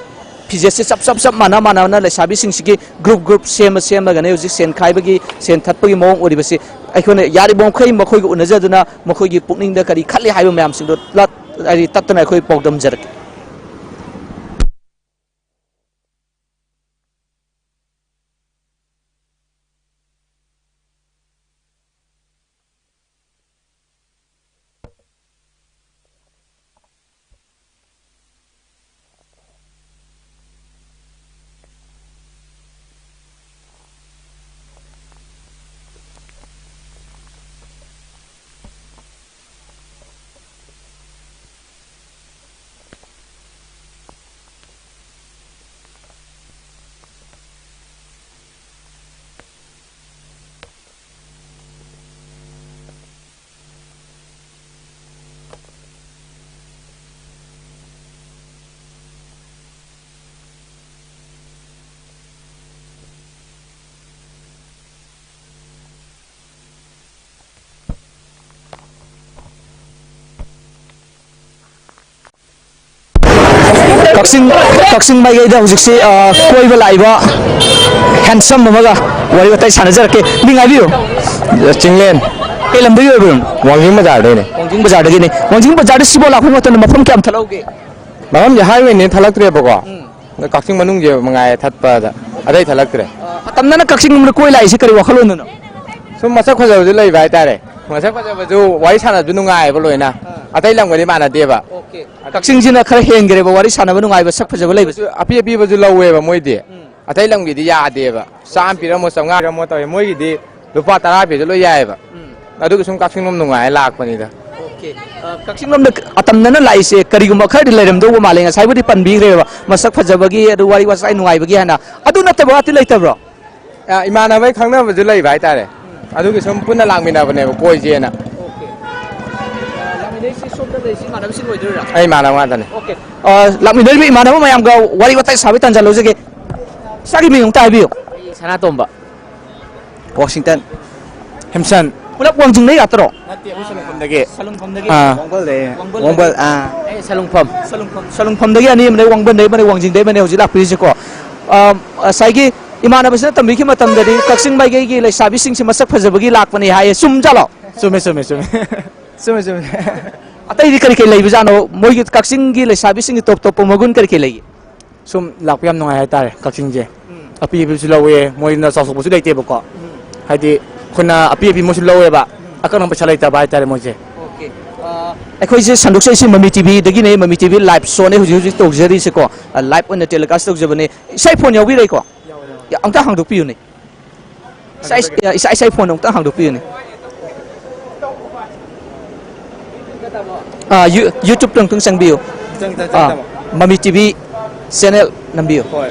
ꯐꯤꯖꯦꯠꯁꯦ ꯆꯞ, ꯆꯞ, ꯆꯞ ꯃꯥꯟꯅ ꯃꯥꯟꯅꯅ ꯂꯩꯁꯥꯕꯤꯁꯤꯡꯁꯤꯒꯤ group, group ꯁꯦꯝꯃ ꯁꯦꯝꯃꯒꯅꯦ ꯍꯧꯖꯤꯛ ꯁꯦꯟ ꯈꯥꯏꯕꯒꯤ, ꯁꯦꯟ ꯊꯠꯄꯒꯤ ꯃꯑꯣꯡ ꯎꯔꯤꯕꯁꯤ꯫ ꯑꯩꯈꯣꯏꯅ ꯌꯥꯔꯤꯕ ꯃꯈꯩ ꯃꯈꯣꯏꯒ ꯎꯅꯖꯗꯨꯅ ꯃꯈꯣꯏꯒꯤ ꯄꯨꯛꯅꯤꯡꯗ ꯀꯔꯤ ꯈꯜꯂꯤ ꯍꯥꯏꯕ ꯃꯌꯥꯝꯁꯤꯡꯗꯣ ꯂꯠ-, ꯍꯥꯏꯗꯤ ꯇꯠꯇꯅ ꯑꯩꯈꯣꯏ ꯄꯥꯎꯗꯝꯖꯔꯛꯀꯦ꯫ ꯀꯛꯆꯤꯡ, ꯀꯛꯆꯤꯡ ꯃꯥꯏꯀꯩꯗ ꯍꯧꯖꯤꯛꯁꯤ, ꯑ, ꯀꯣꯏꯕ ꯂꯥꯛꯏꯕ handsome ꯑꯃꯒ ꯋꯥꯔꯤ ꯋꯥꯇꯥꯏ ꯁꯥꯟꯅꯖꯔꯛꯀꯦ꯫ ꯃꯤꯡ ꯍꯥꯏꯕꯤꯌꯨ꯫ ꯆꯤꯡꯂꯦꯟ꯫ ꯀꯩ ꯂꯝꯗꯒꯤ ꯑꯣꯏꯕꯤꯔꯕꯅꯣ? ꯋꯥꯡꯖꯤꯡ ꯕꯖꯥꯔꯗꯩꯅꯦ꯫ ꯋꯥꯡꯖꯤꯡ ꯕꯖꯥꯔꯗꯒꯤꯅꯦ꯫ ꯋꯥꯡꯖꯤꯡ ꯕꯖꯥꯔꯗ ꯁꯤꯐꯥꯎ ꯂꯥꯛꯄ ꯃꯇꯝꯗ ꯃꯐꯝ ꯀꯌꯥꯝ ꯊꯠꯍꯧꯒꯦ? ꯃꯐꯝꯁꯦ highwayꯅꯦ ꯊꯠꯂꯛꯇ꯭ꯔꯦꯕꯀꯣ꯫ ꯎꯝ꯫ ꯑꯗ ꯀꯛꯆꯤꯡ ꯃꯅꯨꯡꯁꯦ ꯃꯉꯥꯏꯔꯦ ꯊꯠꯄꯗ, ꯑꯇꯩ ꯊꯠꯂꯛꯇ꯭ꯔꯦ꯫ ꯑ, ꯃꯇꯝꯗꯅ ꯀꯛꯆꯤꯡ ꯃꯅꯨꯡꯗ ꯀꯣꯏ ꯂꯥꯛꯏꯁꯦ ꯀꯔꯤ ꯋꯥꯈꯜꯂꯣꯟꯗꯅꯣ? ꯁꯨꯝ ꯃꯁꯛ ꯐꯖꯕꯁꯨ ꯂꯩꯕ ꯍꯥꯏꯇꯥꯔꯦ꯫ ꯃꯁꯛ ꯐꯖꯕꯁꯨ ꯋꯥꯔꯤ ꯁꯥꯟꯅꯕꯁꯨ ꯅꯨꯡꯉꯥꯏꯌꯦꯕ ꯂꯣꯏꯅ꯫ ꯑ꯫ ꯑꯇꯩ ꯂꯝꯒꯗꯤ ꯃꯥꯟꯅꯗꯦꯕ꯫ ꯑꯣꯀꯦ꯫ ꯀꯛꯆꯤꯡꯁꯤꯅ ꯈꯔ ꯍꯦꯟꯈ꯭ꯔꯦꯕ ꯋꯥꯔꯤ ꯁꯥꯟꯅꯕ ꯅꯨꯡꯉꯥꯏꯕ, ꯁꯛ ꯐꯖꯕ ꯂꯩꯕꯁꯦ꯫ ꯑꯄꯤ ꯑꯄꯤꯕꯁꯨ ꯂꯧꯋꯦꯕ ꯃꯣꯏꯗꯤ꯫ ꯎꯝ꯫ ꯑꯇꯩ ꯂꯝꯒꯤꯗꯤ ꯌꯥꯗꯦꯕ꯫ ꯆꯥꯝꯃ ꯄꯤꯔꯝꯃꯣ, ꯆꯥꯝꯃꯉꯥ ꯄꯤꯔꯝꯃꯣ ꯇꯧꯋꯦ꯫ ꯃꯣꯏꯒꯤꯗꯤ ꯂꯨꯄꯥ ꯇꯔꯥ ꯄꯤꯔꯁꯨ ꯂꯣꯏ ꯌꯥꯏꯑꯕ꯫ ꯎꯝ꯫ ꯑꯗꯨꯒꯤ ꯁꯨꯝ ꯀꯛꯆꯤꯡꯂꯣꯝ ꯅꯨꯡꯉꯥꯏ ꯂꯥꯛꯄꯅꯤꯗ꯫ ꯑꯣꯀꯦ꯫ ꯑ, ꯀꯛꯆꯤꯡꯂꯣꯝꯗ ꯑꯇꯝꯅꯅ ꯂꯥꯛꯏꯁꯦ ꯀꯔꯤꯒꯨꯝꯕ ꯈꯔꯗꯤ ꯂꯩꯔꯝꯗꯧꯕ ꯃꯥꯜꯂꯦ꯫ ꯉꯁꯥꯏꯕꯨꯗꯤ ꯄꯟꯕꯤꯈ꯭ꯔꯦꯕ, ꯃꯁꯛ ꯐꯖꯕꯒꯤ, ꯑꯗꯨ ꯋꯥꯔꯤ ꯋꯥꯇꯥꯏ ꯅꯨꯡꯉꯥꯏꯕꯒꯤ ꯍꯥꯏꯅ꯫ ꯑꯗꯨ ꯅꯠꯇꯕ ꯋꯥꯇꯤ ꯂꯩꯇꯕ꯭ꯔꯣ? ꯑ, ꯏꯃꯥꯟꯅꯕꯒꯤ ꯈꯪꯅꯕꯁꯨ ꯂꯩꯕ ꯍꯥꯏꯇꯥꯔꯦ꯫ ꯎꯝ꯫ ꯑꯗꯨꯒꯤ ꯁꯨꯝ ꯄꯨꯟꯅ ꯂꯥꯛꯃꯤꯟꯅꯕꯅꯦꯕ ꯀꯣꯏꯁꯦꯅ꯫ ꯑꯣꯀꯦ꯫ ꯑ, ꯂꯥꯛꯃꯤꯟꯅꯩꯁꯤ ꯁꯣꯝꯗ ꯂꯩꯔꯤꯁꯤ ꯏꯃꯥꯟꯅꯕꯁꯤꯡ ꯑꯣꯏꯗꯣꯏꯔꯥ? ꯑꯩ ꯏꯃꯥꯟꯅꯕ ꯉꯥꯛꯇꯅꯦ꯫ ꯑꯣꯀꯦ꯫ ꯑ, ꯂꯥꯛꯃꯤꯟꯅꯔꯤꯕ ꯏꯃꯥꯟꯅꯕ ꯃꯌꯥꯝꯒ ꯋꯥꯔꯤ ꯋꯥꯇꯥꯏ ꯁꯥꯕꯒꯤ ꯇꯥꯟꯖꯥ ꯂꯧꯖꯒꯦ꯫ ꯏꯁꯥꯒꯤ ꯃꯤꯡ ꯑꯃꯨꯛꯇ ꯍꯥꯏꯕꯤꯌꯨ꯫ ꯑꯩ ꯁꯅꯥꯇꯣꯝꯕ꯫ ꯋꯥꯁꯤꯡꯇꯟ꯫ ꯍꯦꯝꯁꯟ꯫ ꯄꯨꯂꯞ ꯋꯥꯡꯖꯤꯡꯗꯩ ꯉꯥꯛꯇꯔꯣ? ꯅꯠꯇꯦ, ꯑꯩꯈꯣꯏ ꯁꯂꯨꯡꯐꯝꯗꯒꯤ꯫ ꯁꯂꯨꯡꯐꯝꯗꯒꯤ? ꯑꯥ꯫ ꯋꯥꯡꯕꯜꯗꯒꯤ꯫ ꯋꯥꯡꯕꯜ꯫ ꯋꯥꯡꯕꯜ, ꯑꯥ꯫ ꯑꯩ ꯁꯂꯨꯡꯐꯝ꯫ ꯁꯂꯨꯡꯐꯝ, ꯁꯂꯨꯡꯐꯝꯗꯒꯤ ꯑꯅꯤ ꯑꯃꯅꯦ, ꯋꯥꯡꯕꯟꯗꯩ ꯑꯃꯅꯦ, ꯋꯥꯡꯖꯤꯡꯗꯩ ꯑꯃꯅꯦ ꯍꯧꯖꯤꯛ ꯂꯥꯛꯄꯤꯔꯤꯁꯦꯀꯣ꯫ ꯑꯥ, ꯉꯁꯥꯏꯒꯤ ꯏꯃꯥꯟꯅꯕꯁꯤꯅ ꯇꯝꯕꯤꯈꯤꯕ ꯃꯇꯝꯗꯗꯤ ꯀꯛꯆꯤꯡ ꯃꯥꯏꯀꯩꯒꯤ ꯂꯩꯁꯥꯕꯤꯁꯤꯡꯁꯤ ꯃꯁꯛ ꯐꯖꯕꯒꯤ ꯂꯥꯛꯄꯅꯦ ꯍꯥꯏꯌꯦ, ꯆꯨꯝꯖꯥꯠꯂꯣ? ꯆꯨꯝꯃꯦ, ꯆꯨꯝꯃꯦ, ꯆꯨꯝꯃꯦ꯫ ꯆꯨꯝꯃꯦ, ꯆꯨꯝꯃꯦ꯫ ꯑꯇꯩꯗꯤ ꯀꯔꯤ ꯀꯔꯤ ꯂꯩꯕꯖꯥꯠꯅꯣ? ꯃꯣꯏꯒꯤ ꯀꯛꯆꯤꯡꯒꯤ ꯂꯩꯁꯥꯕꯤꯁꯤꯡꯒꯤ ꯇꯣꯞ ꯇꯣꯞꯄ ꯃꯒꯨꯟ ꯀꯔꯤ ꯀꯔꯤ ꯂꯩꯒꯦ? ꯁꯨꯝ ꯂꯥꯛꯄ ꯌꯥꯝ ꯅꯨꯡꯉꯥꯏ ꯍꯥꯏꯇꯥꯔꯦ ꯀꯛꯆꯤꯡꯁꯦ꯫ ꯎꯝ꯫ ꯑꯄꯤꯕꯁꯨ ꯂꯧꯋꯦ, ꯃꯣꯏꯅ ꯆꯥꯎꯊꯣꯛꯄꯁꯨ ꯂꯩꯇꯦꯕꯀꯣ꯫ ꯎꯝ꯫ ꯍꯥꯏꯗꯤ ꯑꯩꯈꯣꯏꯅ ꯑꯄꯤ ꯑꯄꯤ ꯃꯣꯏꯁꯨ ꯂꯧꯋꯦꯕ, ꯎꯝ꯫ ꯑꯀꯛꯅꯕ ꯄꯩꯁꯥ ꯂꯩꯇꯕ ꯍꯥꯏꯇꯥꯔꯦ ꯃꯣꯏꯁꯦ꯫ ꯑꯣꯀꯦ꯫ ꯑ, ꯑꯩꯈꯣꯏꯁꯦ ꯁꯟꯗꯣꯛꯆꯔꯤꯁꯤ ꯃꯃꯤ ꯇꯤꯚꯤꯗꯒꯤꯅꯦ, ꯃꯃꯤ ꯇꯤꯚꯤ ꯂꯥꯏꯚ ꯁꯣꯅꯦ ꯍꯧꯖꯤꯛ ꯍꯧꯖꯤꯛ ꯇꯧꯖꯔꯤꯁꯦꯀꯣ꯫ ꯑ, ꯂꯥꯏꯚ ꯑꯣꯏꯅ ꯇꯦꯂꯤꯀꯥꯁ ꯇꯧꯖꯕꯅꯦ꯫ ꯏꯁꯥ ꯐꯣꯟ ꯌꯥꯎꯕꯤꯔꯛꯏꯀꯣ? ꯌꯥꯎꯋꯦ, ꯌꯥꯎꯋꯦ꯫ ꯑꯝꯇ ꯍꯥꯡꯗꯣꯛꯄꯤꯌꯨꯅꯦ꯫ ꯏꯁꯥ, ꯏꯁꯥ, ꯏꯁꯥ ꯐꯣꯟ ꯑꯃꯨꯛꯇꯪ ꯍꯥꯡꯗꯣꯛꯄꯤꯌꯨꯅꯦ꯫ ꯑꯥ, ꯌꯨ-, YouTube-ꯇ ꯑꯃꯨꯛꯇꯪ ꯆꯪꯕꯤꯌꯨ꯫ ꯆꯪ-, ꯆꯪ-, ꯑꯥ, ꯆꯪꯗꯕ꯫ ꯃꯃꯤ ꯇꯤꯚꯤ ꯆꯦꯅꯦꯜ ꯅꯝꯕꯤꯌꯨ꯫ ꯍꯣꯏ꯫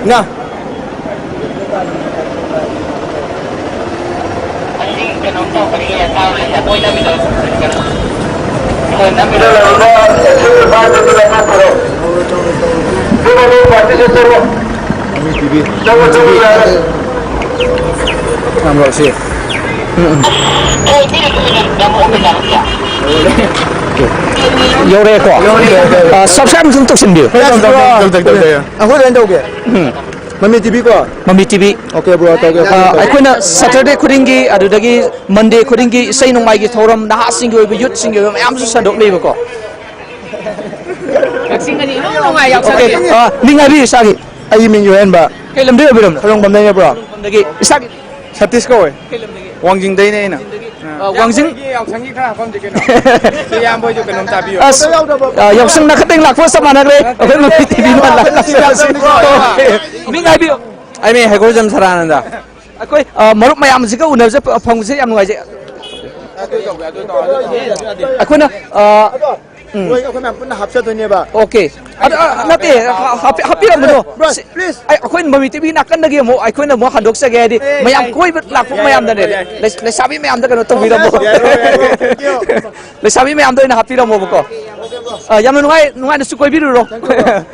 ꯉꯥ꯫ ꯌꯧꯔꯛꯑꯦꯀꯣ? ꯑ, subscribe ꯑꯗꯨꯝ ꯇꯧꯁꯤꯟꯕꯤꯌꯨ꯫ ꯇꯧ, ꯇꯧ, ꯇꯧ, ꯇꯧ, ꯇꯧ, ꯇꯧ꯫ ꯑꯩꯈꯣꯏ ꯂꯣꯏ ꯇꯧꯒꯦ꯫ ꯎꯝ꯫ ꯃꯃꯤ ꯇꯤꯚꯤ ꯀꯣ? ꯃꯃꯤ ꯇꯤꯚꯤ꯫ ꯑꯣꯀꯦ, ꯕ꯭ꯔꯣ, ꯇꯧꯒꯦ, ꯑ, ꯇꯧꯒꯦ꯫ ꯑꯩꯈꯣꯏꯅ ꯁꯇꯔꯗꯦ ꯈꯨꯗꯤꯡꯒꯤ, ꯑꯗꯨꯗꯒꯤ ꯃꯟꯗꯦ ꯈꯨꯗꯤꯡꯒꯤ ꯏꯁꯩ ꯅꯣꯡꯃꯥꯏꯒꯤ ꯊꯧꯔꯝ, ꯅꯍꯥꯁꯤꯡꯒꯤ ꯑꯣꯏꯕ, ꯌꯨꯠꯁꯤꯡꯒꯤ ꯑꯣꯏꯕ ꯃꯌꯥꯝꯁꯨ ꯁꯟꯗꯣꯛꯂꯤꯕꯀꯣ꯫ ꯀꯛꯆꯤꯡꯗꯗꯤ ꯏꯅꯨꯡ ꯅꯨꯡꯉꯥꯏ ꯌꯥꯎꯁꯪꯗꯤ꯫ ꯑꯣꯀꯦ, ꯑ, ꯃꯤꯡ ꯍꯥꯏꯕꯤꯌꯨ, ꯏꯁꯥꯒꯤ꯫ ꯑꯩꯒꯤ ꯃꯤꯡ ꯌꯣꯍꯦꯟꯕ꯫ ꯀꯩ ꯂꯝꯗꯒꯤ ꯑꯣꯏꯕꯤꯔꯕꯅꯣ? ꯈꯣꯏꯔꯣꯡꯕꯝꯗꯒꯤꯅꯦ, ꯕ꯭ꯔꯣ꯫ ꯈꯣꯏꯔꯣꯡꯕꯝꯗꯒꯤ꯫ ꯏꯁꯥꯒꯤ ꯁꯇꯤꯁ ꯀꯧꯋꯦ꯫ ꯀꯩ ꯂꯝꯗꯒꯤ? ꯋꯥꯡꯖꯤꯡꯗꯩꯅꯦ ꯑꯩꯅ꯫ ꯑ, ꯋꯥꯡꯖꯤꯡ꯫ ꯏꯌꯥꯝꯕ ꯍꯣꯏꯒꯤ ꯌꯥꯎꯁꯪꯒꯤ ꯈꯔ ꯍꯥꯞꯄꯝꯁꯤ ꯀꯩꯅꯣ꯫ ꯁꯤ ꯏꯌꯥꯝꯕ ꯍꯣꯏꯁꯨ ꯀꯩꯅꯣꯝ ꯆꯥꯕꯤꯌꯣ꯫ ꯑꯁ, ꯑ, ꯌꯥꯎꯁꯪ ꯅꯥꯀꯊꯦꯡ ꯂꯥꯛꯄꯒ ꯆꯞ ꯃꯥꯟꯅꯈ꯭ꯔꯦ꯫ ꯑꯩꯈꯣꯏ ꯃꯃꯤ ꯇꯤꯚꯤ ꯃꯥꯟ ꯂꯥꯛꯂꯁꯤ꯫ ꯃꯤꯡ ꯍꯥꯏꯕꯤꯌꯨ꯫ ꯑꯩ ꯃꯤꯡ ꯍꯩꯀ꯭ꯔꯨꯖꯝ ꯁꯗꯥꯅꯟꯗ꯫ ꯑꯩꯈꯣꯏ, ꯑ, ꯃꯔꯨꯞ ꯃꯌꯥꯝꯁꯤꯒ ꯎꯅꯕꯁꯦ ꯐ-, ꯐꯪꯕꯁꯦ ꯌꯥꯝ ꯅꯨꯡꯉꯥꯏꯖꯩ꯫ ꯑꯩꯈꯣꯏꯅ, ꯑ, ꯎꯝ꯫ ꯂꯣꯏ ꯑꯩꯈꯣꯏ ꯃꯌꯥꯝ ꯄꯨꯟꯅ ꯍꯥꯞꯆꯗꯣꯏꯅꯦꯕ꯫ ꯑꯣꯀꯦ꯫ ꯑꯗ, ꯑ, ꯅꯠꯇꯦ, ꯍꯥ-, ꯍꯥꯞꯄꯤ-, ꯍꯥꯞꯄꯤꯔꯝꯃꯨꯅꯣ꯫ Bro, please꯫ ꯑꯩ, ꯑꯩꯈꯣꯏ ꯃꯃꯤ ꯇꯤꯚꯤ ꯅꯥꯀꯟꯗꯒꯤ ꯑꯃꯨꯛ ꯑꯩꯈꯣꯏꯅ ꯑꯃꯨꯛ ꯍꯟꯗꯣꯛꯆꯒꯦ, ꯍꯥꯏꯗꯤ ꯑꯦ, ꯃꯌꯥꯝ ꯌꯥꯏ꯫ ꯀꯣꯏꯕ ꯂꯥꯛꯄ ꯌꯥꯏ, ꯃꯌꯥꯝꯗꯅꯦ, ꯌꯥꯏ, ꯌꯥꯏ꯫ ꯂꯩ-, ꯂꯩꯁꯥꯕꯤ ꯃꯌꯥꯝꯗ ꯀꯩꯅꯣ ꯇꯧꯕꯤꯔꯝꯃꯣ꯫ ꯌꯥꯏ, ꯌꯥꯏ, ꯌꯥꯏ, ꯌꯥꯏ꯫ Thank you꯫ ꯂꯩꯁꯥꯕꯤ ꯃꯌꯥꯝꯗ ꯑꯣꯏꯅ ꯍꯥꯞꯄꯤꯔꯝꯃꯣꯕꯀꯣ꯫ ꯑ, ꯌꯥꯝꯅ ꯅꯨꯡꯉꯥꯏ, ꯅꯨꯡꯉꯥꯏꯅꯁꯨ ꯀꯣꯏꯕꯤꯔꯨꯔꯣ꯫ Thank you, bro꯫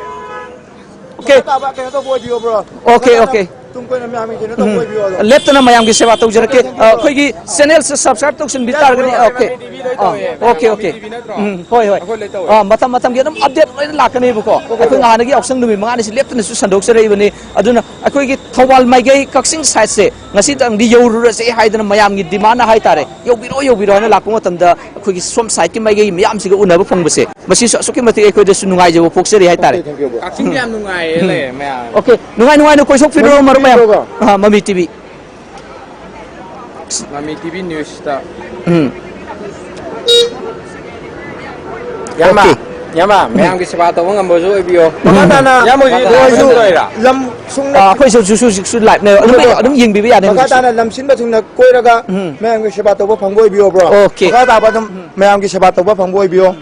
ꯑꯣꯀꯦ꯫ ꯃꯈꯥ ꯇꯥꯕ ꯀꯩꯅꯣ ꯇꯧꯕ ꯑꯣꯏꯕꯤꯌꯣ, bro꯫ ꯑꯣꯀꯦ, ꯃꯈꯥ ꯇꯥꯕ ꯑꯣꯀꯦ꯫ ꯇꯨꯡ ꯀꯣꯏꯅ ꯃꯌꯥꯝꯒꯤ ꯀꯩꯅꯣ ꯇꯧꯕ ꯎꯝ꯫ ꯑꯣꯏꯕꯤꯌꯣ, bro꯫ ꯂꯦꯞꯇꯅ ꯃꯌꯥꯝꯒꯤ ꯁꯦꯕꯥ ꯇꯧꯖꯔꯛꯀꯦ꯫ ꯑ, ꯑꯩꯈꯣꯏꯒꯤ channel ꯁꯦ subscribe ꯇꯧꯁꯤꯟꯕꯤ ꯇꯥꯔꯒꯗꯤ, ꯑ, ꯑꯣꯀꯦ꯫ ꯑꯥ, ꯑꯣꯀꯦ, ꯑꯣꯀꯦ꯫ ꯎꯝ, ꯍꯣꯏ, ꯍꯣꯏ꯫ ꯑꯥ, ꯃꯇꯝ ꯃꯇꯝꯒꯤ ꯑꯗꯨꯝ update ꯂꯣꯏꯅ ꯂꯥꯛꯀꯅꯦꯕꯀꯣ꯫ ꯑꯩꯈꯣꯏ ꯉꯍꯥꯟꯗꯒꯤ ꯌꯥꯎꯁꯪ ꯅꯨꯃꯤꯠ ꯃꯉꯥꯅꯤꯁꯤ ꯂꯦꯞꯇꯅꯁꯨ ꯁꯟꯗꯣꯛꯆꯔꯛꯏꯕꯅꯤ꯫ ꯑꯗꯨꯅ ꯑꯩꯈꯣꯏꯒꯤ ꯊꯧꯕꯥꯜ ꯃꯥꯏꯀꯩ ꯀꯛꯆꯤꯡ side ꯁꯦ ꯉꯁꯤꯇꯪꯗꯤ ꯌꯧꯔꯨꯔꯁꯦ ꯍꯥꯏꯗꯅ ꯃꯌꯥꯝꯒꯤ demand ꯍꯥꯏꯇꯥꯔꯦ꯫ ꯌꯧꯕꯤꯔꯣ, ꯌꯧꯕꯤꯔꯣ ꯍꯥꯏꯅ ꯂꯥꯛꯄ ꯃꯇꯝꯗ ꯑꯩꯈꯣꯏꯒꯤ ꯁꯣꯝ side ꯀꯤ ꯃꯥꯏꯀꯩ ꯃꯌꯥꯝꯁꯤꯒ ꯎꯅꯕ ꯐꯪꯕꯁꯦ, ꯃꯁꯤꯁꯨ ꯑꯁꯨꯛꯀꯤ ꯃꯇꯤꯛ ꯑꯩꯈꯣꯏꯗꯁꯨ ꯅꯨꯡꯉꯥꯏꯖꯕ ꯄꯣꯛꯆꯔꯤ ꯍꯥꯏꯇꯥꯔꯦ꯫ Thank you, thank you, bro꯫ ꯀꯛꯆꯤꯡꯗꯤ ꯌꯥꯝ ꯅꯨꯡꯉꯥꯏꯌꯦ ꯎꯝ꯫ ꯂꯩꯔꯦ ꯃꯌꯥꯝ꯫ ꯑꯣꯀꯦ, ꯅꯨꯡꯉꯥꯏ ꯅꯨꯡꯉꯥꯏꯅ ꯀꯣꯏꯊꯣꯛꯄꯤꯔꯣ, ꯃꯔꯨꯞ ꯃꯌꯥꯝ꯫ ꯃꯃꯤ ꯇꯤꯚꯤ꯫ ꯑꯥ, ꯃꯃꯤ ꯇꯤꯚꯤ꯫ ꯃꯃꯤ ꯇꯤꯚꯤ news ꯇ꯫ ꯎꯝ꯫ ꯏꯌꯥꯝꯕ, ꯑꯣꯀꯦ꯫ ꯏꯌꯥꯝꯕ, ꯎꯝ꯫ ꯃꯌꯥꯝꯒꯤ ꯁꯦꯕꯥ ꯇꯧꯕ ꯉꯝꯕꯁꯨ ꯑꯣꯏꯕꯤꯌꯣ꯫ ꯃꯈꯥ ꯇꯥꯅ ꯏꯌꯥꯝꯕ ꯍꯧꯖꯤꯛ ꯃꯈꯣꯏꯁꯨ live ꯇꯧꯔꯤꯔꯥ? ꯂꯝ ꯁꯨꯝꯅ ꯑꯥ, ꯑꯩꯈꯣꯏꯁꯨ ꯍꯧꯖꯤꯛꯁꯨ, ꯍꯧꯖꯤꯛꯁꯨ live ꯅꯦ꯫ ꯑꯗꯨꯝ, ꯃꯈꯥ ꯑꯗꯨꯝ ꯌꯦꯡꯕꯤꯕ ꯌꯥꯅꯤ ꯃꯈꯥ ꯍꯧꯖꯤꯛꯁꯨ꯫ ꯇꯥꯅ ꯂꯝꯁꯤꯟꯕ ꯊꯨꯡꯅ ꯀꯣꯏꯔꯒ ꯎꯝ꯫ ꯃꯌꯥꯝꯒꯤ ꯁꯦꯕꯥ ꯇꯧꯕ ꯐꯪꯕ ꯑꯣꯏꯕꯤꯌꯣ, bro꯫ ꯑꯣꯀꯦ꯫ ꯃꯈꯥ ꯇꯥꯕ ꯑꯗꯨꯝ ꯎꯝ꯫ ꯃꯌꯥꯝꯒꯤ ꯁꯦꯕꯥ ꯇꯧꯕ ꯐꯪꯕ ꯑꯣꯏꯕꯤꯌꯣ꯫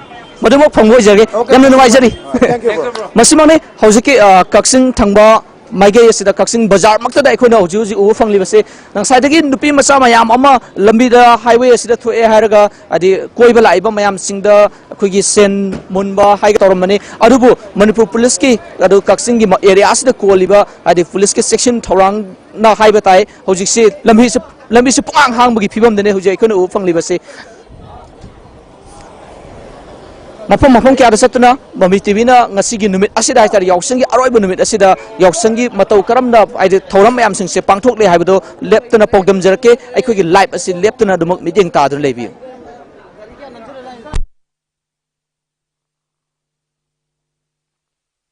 ꯃꯗꯨꯃꯛ ꯐꯪꯕ ꯑꯣꯏꯖꯔꯒꯦ꯫ ꯑꯣꯀꯦ꯫ ꯌꯥꯝꯅ ꯅꯨꯡꯉꯥꯏꯖꯔꯤ꯫ Thank you, bro꯫ ꯃꯁꯤꯃꯛꯅꯤ ꯍꯧꯖꯤꯛꯀꯤ, ꯑ, ꯀꯛꯆꯤꯡ ꯊꯪꯕ ꯃꯥꯏꯀꯩ ꯑꯁꯤꯗ, ꯀꯛꯆꯤꯡ ꯕꯖꯥꯔꯃꯛꯇꯗ ꯑꯩꯈꯣꯏꯅ ꯍꯧꯖꯤꯛ ꯍꯧꯖꯤꯛ ꯎꯕ ꯐꯪꯂꯤꯕꯁꯦ꯫ ꯉꯁꯥꯏꯗꯒꯤ ꯅꯨꯄꯤ ꯃꯆꯥ ꯃꯌꯥꯝ ꯑꯃ ꯂꯝꯕꯤꯗ highway ꯑꯁꯤꯗ ꯊꯣꯛꯑꯦ ꯍꯥꯏꯔꯒ, ꯍꯥꯏꯗꯤ ꯀꯣꯏꯕ ꯂꯥꯛꯏꯕ ꯃꯌꯥꯝꯁꯤꯡꯗ ꯑꯩꯈꯣꯏꯒꯤ ꯁꯦꯟ ꯃꯨꯟꯕ ꯍꯥꯏꯒ ꯇꯧꯔꯝꯕꯅꯤ꯫ ꯑꯗꯨꯕꯨ ꯃꯅꯤꯄꯨꯔ ꯄꯨꯂꯤꯁꯀꯤ, ꯑꯗꯨ ꯀꯛꯆꯤꯡꯒꯤ ꯃ-, area ꯑꯁꯤꯗ ꯀꯣꯜꯂꯤꯕ, ꯍꯥꯏꯗꯤ ꯄꯨꯂꯤꯁꯀꯤ ꯆꯦꯛꯁꯤꯟ ꯊꯧꯔꯥꯡꯅ ꯍꯥꯏꯕ ꯇꯥꯏ꯫ ꯍꯧꯖꯤꯛꯁꯤ ꯂꯝꯕꯤꯁꯤ, ꯂꯝꯕꯤꯁꯤ ꯄꯨꯡꯍꯥꯡ ꯍꯥꯡꯕꯒꯤ ꯐꯤꯕꯝꯗꯅꯦ ꯍꯧꯖꯤꯛ ꯑꯩꯈꯣꯏꯅ ꯎꯕ ꯐꯪꯂꯤꯕꯁꯤ꯫ ꯃꯐꯝ ꯃꯐꯝ ꯀꯌꯥꯗ ꯆꯠꯇꯨꯅ ꯃꯃꯤ ꯇꯤꯚꯤꯅ ꯉꯁꯤꯒꯤ ꯅꯨꯃꯤꯠ ꯑꯁꯤꯗ ꯍꯥꯏꯇꯥꯔꯦ, ꯌꯥꯎꯁꯪꯒꯤ ꯑꯔꯣꯏꯕ ꯅꯨꯃꯤꯠ ꯑꯁꯤꯗ ꯌꯥꯎꯁꯪꯒꯤ ꯃꯇꯧ ꯀꯔꯝꯅ, ꯍꯥꯏꯗꯤ, ꯊꯧꯔꯝ ꯃꯌꯥꯝꯁꯤꯡꯁꯦ ꯄꯥꯡꯊꯣꯛꯂꯤ ꯍꯥꯏꯕꯗꯨ ꯂꯦꯞꯇꯅ ꯄꯥꯎꯗꯝꯖꯔꯛꯀꯦ꯫ ꯑꯩꯈꯣꯏꯒꯤ live ꯑꯁꯤ ꯂꯦꯞꯇꯅ ꯑꯗꯨꯃꯛ ꯃꯤꯠꯌꯦꯡ ꯇꯥꯗꯨꯅ ꯂꯩꯕꯤꯌꯨ꯫